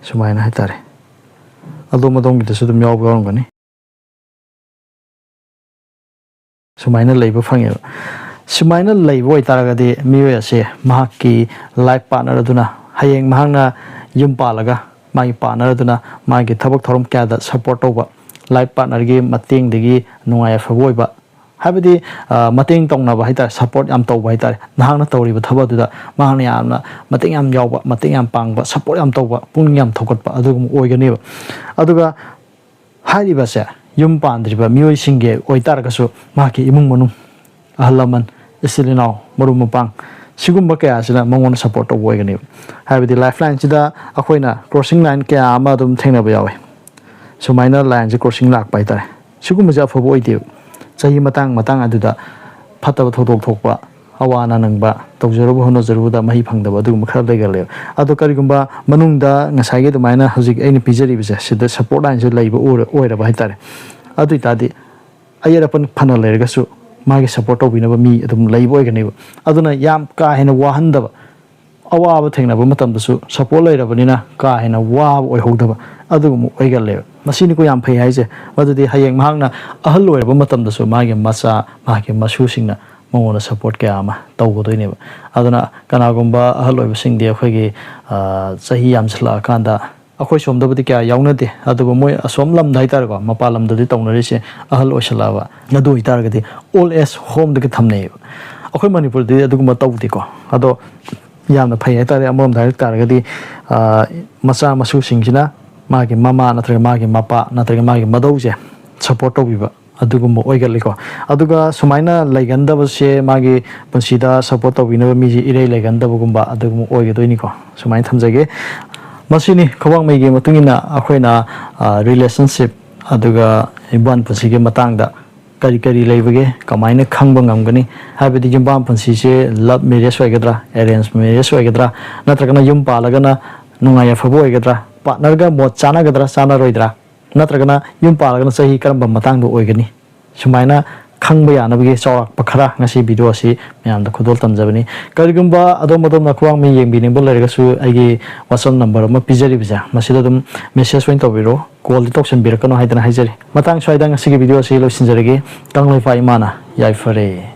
ꯁꯨꯃꯥꯏꯅ ꯍꯥꯏꯇꯥꯔꯦ꯫ ꯑꯗꯣꯝ ꯑꯗꯣꯝꯒꯤꯗꯁꯨ ꯑꯗꯨꯝ ꯌꯥꯎꯕ ꯌꯥꯎꯔꯝꯒꯅꯤ꯫ ꯁꯨꯃꯥꯏꯅ ꯂꯩꯕ ꯐꯪꯉꯦꯕ꯫ ꯁꯨꯃꯥꯏꯅ ꯂꯩꯕ ꯑꯣꯏꯇꯥꯔꯒꯗꯤ ꯃꯤꯑꯣꯏ ꯑꯁꯦ ꯃꯍꯥꯛꯀꯤ ꯂꯥꯏꯐ ꯄꯥꯔꯠꯅꯔ ꯑꯗꯨꯅ ꯍꯌꯦꯡ ꯃꯍꯥꯛꯅ ꯌꯨꯝ ꯄꯥꯜꯂꯒ ꯃꯥꯒꯤ ꯄꯥꯔꯠꯅꯔ ꯑꯗꯨꯅ ꯃꯥꯒꯤ ꯊꯕꯛ ꯊꯧꯔꯝ ꯀꯌꯥꯗ ꯁꯞꯄꯣꯔꯠ ꯇꯧꯕ, ꯂꯥꯏꯐ ꯄꯥꯔꯠꯅꯔꯒꯤ ꯃꯇꯦꯡꯗꯒꯤ ꯅꯨꯡꯉꯥꯏ ꯑꯐꯕ ꯑꯣꯏꯕ, ꯍꯥꯏꯕꯗꯤ ꯃꯇꯦꯡ ꯇꯧꯅꯕ ꯍꯥꯏꯇꯥꯔꯦ, ꯁꯞꯄꯣꯔꯠ ꯌꯥꯝ ꯇꯧꯕ ꯍꯥꯏꯇꯥꯔꯦ꯫ ꯅꯍꯥꯛꯅ ꯇꯧꯔꯤꯕ ꯊꯕꯛ ꯑꯗꯨꯗ ꯃꯍꯥꯛꯅ ꯌꯥꯝꯅ ꯃꯇꯦꯡ ꯌꯥꯝ ꯌꯥꯎꯕ, ꯃꯇꯦꯡ ꯌꯥꯝ ꯄꯥꯡꯕ, ꯁꯞꯄꯣꯔꯠ ꯌꯥꯝ ꯇꯧꯕ, ꯄꯨꯛꯅꯤꯡ ꯌꯥꯝ ꯊꯧꯒꯠꯄ ꯑꯗꯨꯒꯨꯝꯕ ꯑꯣꯏꯒꯅꯦꯕ꯫ ꯑꯗꯨꯒ ꯍꯥꯏꯔꯤꯕꯁꯦ ꯌꯨꯝ ꯄꯥꯟꯗ꯭ꯔꯤꯕ ꯃꯤꯑꯣꯏꯁꯤꯡꯒꯤ ꯑꯣꯏꯇꯥꯔꯒꯁꯨ ꯃꯍꯥꯛꯀꯤ ꯏꯃꯨꯡ ꯃꯅꯨꯡ, ꯑꯍꯜ ꯂꯃꯟ, ꯏꯆꯤꯜ ꯏꯅꯥꯎ, ꯃꯔꯨꯞ ꯃꯄꯥꯡ, ꯁꯤꯒꯨꯝꯕ ꯀꯌꯥꯁꯤꯅ ꯃꯉꯣꯟꯗ ꯁꯞꯄꯣꯔꯠ ꯇꯧꯕ ꯑꯣꯏꯒꯅꯦꯕ꯫ ꯍꯥꯏꯕꯗꯤ ꯂꯥꯏꯐ ꯂꯥꯏꯟꯁꯤꯗ ꯑꯩꯈꯣꯏꯅ ꯀ꯭ꯔꯣꯁꯤꯡ ꯂꯥꯏꯟ ꯀꯌꯥ ꯑꯃ ꯑꯗꯨꯝ ꯊꯦꯡꯅꯕ ꯌꯥꯎꯋꯦ꯫ ꯁꯨꯃꯥꯏꯅ ꯂꯥꯏꯟꯁꯦ ꯀ꯭ꯔꯣꯁꯤꯡ ꯂꯥꯛꯄ ꯍꯥꯏꯇꯥꯔꯦ꯫ ꯁꯤꯒꯨꯝꯕꯁꯦ ꯑꯐꯕ ꯑꯣꯏꯗꯦꯕ꯫ ꯆꯍꯤ ꯃꯇꯥꯡ ꯃꯇꯥꯡ ꯑꯗꯨꯗ ꯐꯠꯇꯕ ꯊꯧꯗꯣꯛ ꯊꯣꯛꯄ, ꯑꯋꯥ ꯑꯅꯥ ꯅꯪꯕ, ꯇꯧꯖꯔꯨꯕ ꯍꯣꯠꯅꯖꯔꯨꯕꯗ ꯃꯍꯩ ꯐꯪꯗꯕ ꯑꯗꯨꯒꯨꯝꯕ ꯈꯔ ꯂꯩꯒꯜꯂꯦꯕ꯫ ꯑꯗꯣ ꯀꯔꯤꯒꯨꯝꯕ ꯃꯅꯨꯡꯗ ꯉꯁꯥꯏꯒꯤ ꯑꯗꯨꯃꯥꯏꯅ ꯍꯧꯖꯤꯛ ꯑꯩꯅ ꯄꯤꯖꯔꯤꯕꯁꯦ ꯁꯤꯗ ꯁꯞꯄꯣꯔꯠ ꯂꯥꯏꯟꯁꯦ ꯂꯩꯕ ꯑꯣꯏꯔ-, ꯑꯣꯏꯔꯕ ꯍꯥꯏꯇꯥꯔꯦ꯫ ꯑꯗꯨ ꯑꯣꯏꯇꯥꯔꯗꯤ ꯑꯌꯦꯠ ꯑꯄꯟ ꯐꯅ ꯂꯩꯔꯒꯁꯨ ꯃꯥꯒꯤ ꯁꯞꯄꯣꯔꯠ ꯇꯧꯕꯤꯅꯕ ꯃꯤ ꯑꯗꯨꯝ ꯂꯩꯕ ꯑꯣꯏꯒꯅꯦꯕ꯫ ꯑꯗꯨꯅ ꯌꯥꯝ ꯀꯥ ꯍꯦꯟꯅ ꯋꯥꯍꯟꯗꯕ, ꯑꯋꯥꯕ ꯊꯦꯡꯅꯕ ꯃꯇꯝꯗꯁꯨ ꯁꯞꯄꯣꯔꯠ ꯂꯩꯔꯕꯅꯤꯅ ꯀꯥ ꯍꯦꯟꯅ ꯋꯥꯕ ꯑꯣꯏꯍꯧꯗꯕ ꯑꯗꯨꯒꯨꯝꯕ ꯑꯣꯏꯒꯜꯂꯦꯕ꯫ ꯃꯁꯤꯅꯤꯀꯣ ꯌꯥꯝ ꯐꯩ ꯍꯥꯏꯁꯦ꯫ ꯃꯗꯨꯗꯤ ꯍꯌꯦꯡ ꯃꯍꯥꯛꯅ ꯑꯍꯜ ꯑꯣꯏꯔꯕ ꯃꯇꯝꯗꯁꯨ ꯃꯥꯒꯤ ꯃꯆꯥ, ꯃꯍꯥꯛꯀꯤ ꯃꯁꯨꯁꯤꯡꯅ ꯃꯉꯣꯟꯗ ꯁꯞꯄꯣꯔꯠ ꯀꯌꯥ ꯑꯃ ꯇꯧꯒꯗꯣꯏꯅꯦꯕ꯫ ꯑꯗꯨꯅ ꯀꯅꯥꯒꯨꯝꯕ ꯑꯍꯜ ꯑꯣꯏꯕꯁꯤꯡꯗꯤ ꯑꯩꯈꯣꯏꯒꯤ, ꯑ, ꯆꯍꯤ ꯌꯥꯝꯁꯤꯜꯂꯛꯑꯀꯥꯟꯗ, ꯑꯩꯈꯣꯏ ꯁꯣꯝꯗꯕꯨꯗꯤ ꯀꯌꯥ ꯌꯥꯎꯅꯗꯦ, ꯑꯗꯨꯕꯨ ꯃꯣꯏ ꯑꯁꯣꯝ ꯂꯝꯗ ꯍꯥꯏꯇꯥꯔꯦꯀꯣ, ꯃꯄꯥꯟ ꯂꯝꯗꯗꯤ ꯇꯧꯅꯔꯤꯁꯦ, ꯑꯍꯜ ꯑꯣꯏꯁꯜꯂꯛꯑꯕ ꯑꯗꯨ ꯑꯣꯏꯇꯥꯔꯒꯗꯤ ꯑꯣꯜ ꯑꯦꯖ ꯍꯣꯝꯗꯒ ꯊꯝꯅꯩꯌꯦꯕ꯫ ꯑꯩꯈꯣꯏ ꯃꯅꯤꯄꯨꯔꯗꯗꯤ ꯑꯗꯨꯒꯨꯝꯕ ꯇꯧꯗꯦꯀꯣ꯫ ꯑꯗꯣ ꯌꯥꯝꯅ ꯐꯩ ꯍꯥꯏꯇꯥꯔꯦ꯫ ꯑꯃꯔꯣꯝꯗ ꯍꯥꯏꯔꯛ ꯇꯥꯔꯒꯗꯤ, ꯑ, ꯃꯆꯥ ꯃꯁꯨꯁꯤꯡꯁꯤꯅ ꯃꯥꯒꯤ ꯃꯃꯥ ꯅꯠꯇ꯭ꯔꯒ ꯃꯥꯒꯤ ꯃꯄꯥ ꯅꯠꯇ꯭ꯔꯒ ꯃꯥꯒꯤ ꯃꯙꯧꯁꯦ ꯁꯞꯄꯣꯔꯠ ꯇꯧꯕꯤꯕ ꯑꯗꯨꯒꯨꯝꯕ ꯑꯣꯏꯒꯜꯂꯤꯀꯣ꯫ ꯑꯗꯨꯒ ꯁꯨꯃꯥꯏꯅ ꯂꯩꯒꯟꯗꯕꯁꯦ, ꯃꯥꯒꯤ ꯄꯨꯟꯁꯤꯗ ꯁꯞꯄꯣꯔꯠ ꯇꯧꯕꯤꯅꯕ ꯃꯤꯁꯦ ꯏꯔꯩ ꯂꯩꯒꯟꯗꯕꯒꯨꯝꯕ ꯑꯗꯨꯒꯨꯝꯕ ꯑꯣꯏꯒꯗꯣꯏꯅꯤꯀꯣ꯫ ꯁꯨꯃꯥꯏꯅ ꯊꯝꯖꯒꯦ꯫ ꯃꯁꯤꯅꯤ ꯈ꯭ꯋꯥꯡꯃꯩꯒꯤ ꯃꯇꯨꯡ ꯏꯟꯅ ꯑꯩꯈꯣꯏꯅ, ꯑ, ꯔꯤꯂꯦꯁꯟꯁꯤꯞ ꯑꯗꯨꯒ ꯌꯨꯝꯕꯥꯟ ꯄꯨꯟꯁꯤꯒꯤ ꯃꯇꯥꯡꯗ ꯀꯔꯤ ꯀꯔꯤ ꯂꯩꯕꯒꯦ, ꯀꯃꯥꯏꯅ ꯈꯪꯕ ꯉꯝꯒꯅꯤ? ꯍꯥꯏꯕꯗꯤ ꯌꯨꯝꯕꯥꯟ ꯄꯨꯟꯁꯤꯁꯦ ꯂꯞ ꯃꯦꯔꯦꯖ ꯑꯣꯏꯒꯗ꯭ꯔꯥ, ꯑꯦꯔꯦꯟꯖ ꯃꯦꯔꯦꯖ ꯑꯣꯏꯒꯗ꯭ꯔꯥ, ꯅꯠꯇ꯭ꯔꯒꯅ ꯌꯨꯝ ꯄꯥꯜꯂꯒꯅ ꯅꯨꯡꯉꯥꯏ ꯌꯥꯏꯐꯕ ꯑꯣꯏꯒꯗ꯭ꯔꯥ, ꯄꯥꯔꯠꯅꯔꯒ ꯃꯣꯠ ꯆꯥꯟꯅꯒꯗ꯭ꯔꯥ ꯆꯥꯟꯅꯔꯣꯏꯗ꯭ꯔꯥ, ꯅꯠꯇ꯭ꯔꯒꯅ ꯌꯨꯝ ꯄꯥꯜꯂꯒꯅ ꯆꯍꯤ ꯀꯔꯝꯕ ꯃꯇꯥꯡꯗ ꯑꯣꯏꯒꯅꯤ? ꯁꯨꯃꯥꯏꯅ ꯈꯪꯕ ꯌꯥꯅꯕꯒꯤ ꯆꯥꯎꯔꯥꯛꯄ ꯈꯔ ꯉꯁꯤ ꯚꯤꯗꯤꯑꯣ ꯑꯁꯤ ꯃꯌꯥꯝꯗ ꯈꯨꯗꯣꯜ ꯇꯝꯖꯕꯅꯤ꯫ ꯀꯔꯤꯒꯨꯝꯕ ꯑꯗꯣꯝ ꯑꯗꯣꯝꯅ ꯈ꯭ꯋꯥꯡꯃꯤ ꯌꯦꯡꯕꯤꯅꯤꯡꯕ ꯂꯩꯔꯒꯁꯨ ꯑꯩꯒꯤ WhatsApp ꯅꯝꯕꯔ ꯑꯃ ꯄꯤꯖꯔꯤꯕꯁꯦ, ꯃꯁꯤꯗ ꯑꯗꯨꯝ ꯃꯦꯁꯦꯖ ꯑꯣꯏꯅ ꯇꯧꯕꯤꯔꯣ, ꯀꯣꯜꯗꯤ ꯇꯧꯁꯟꯕꯤꯔꯛꯀꯅꯨ ꯍꯥꯏꯗꯅ ꯍꯥꯏꯖꯔꯤ꯫ ꯃꯇꯥꯡ ꯁ꯭ꯋꯥꯏꯗ ꯉꯁꯤꯒꯤ ꯚꯤꯗꯤꯑꯣ ꯑꯁꯤ ꯂꯣꯏꯁꯤꯟꯖꯔꯒꯦ꯫ ꯀꯪꯂꯩꯄꯥꯛ ꯏꯃꯥꯅ ꯌꯥꯏꯐꯔꯦ꯫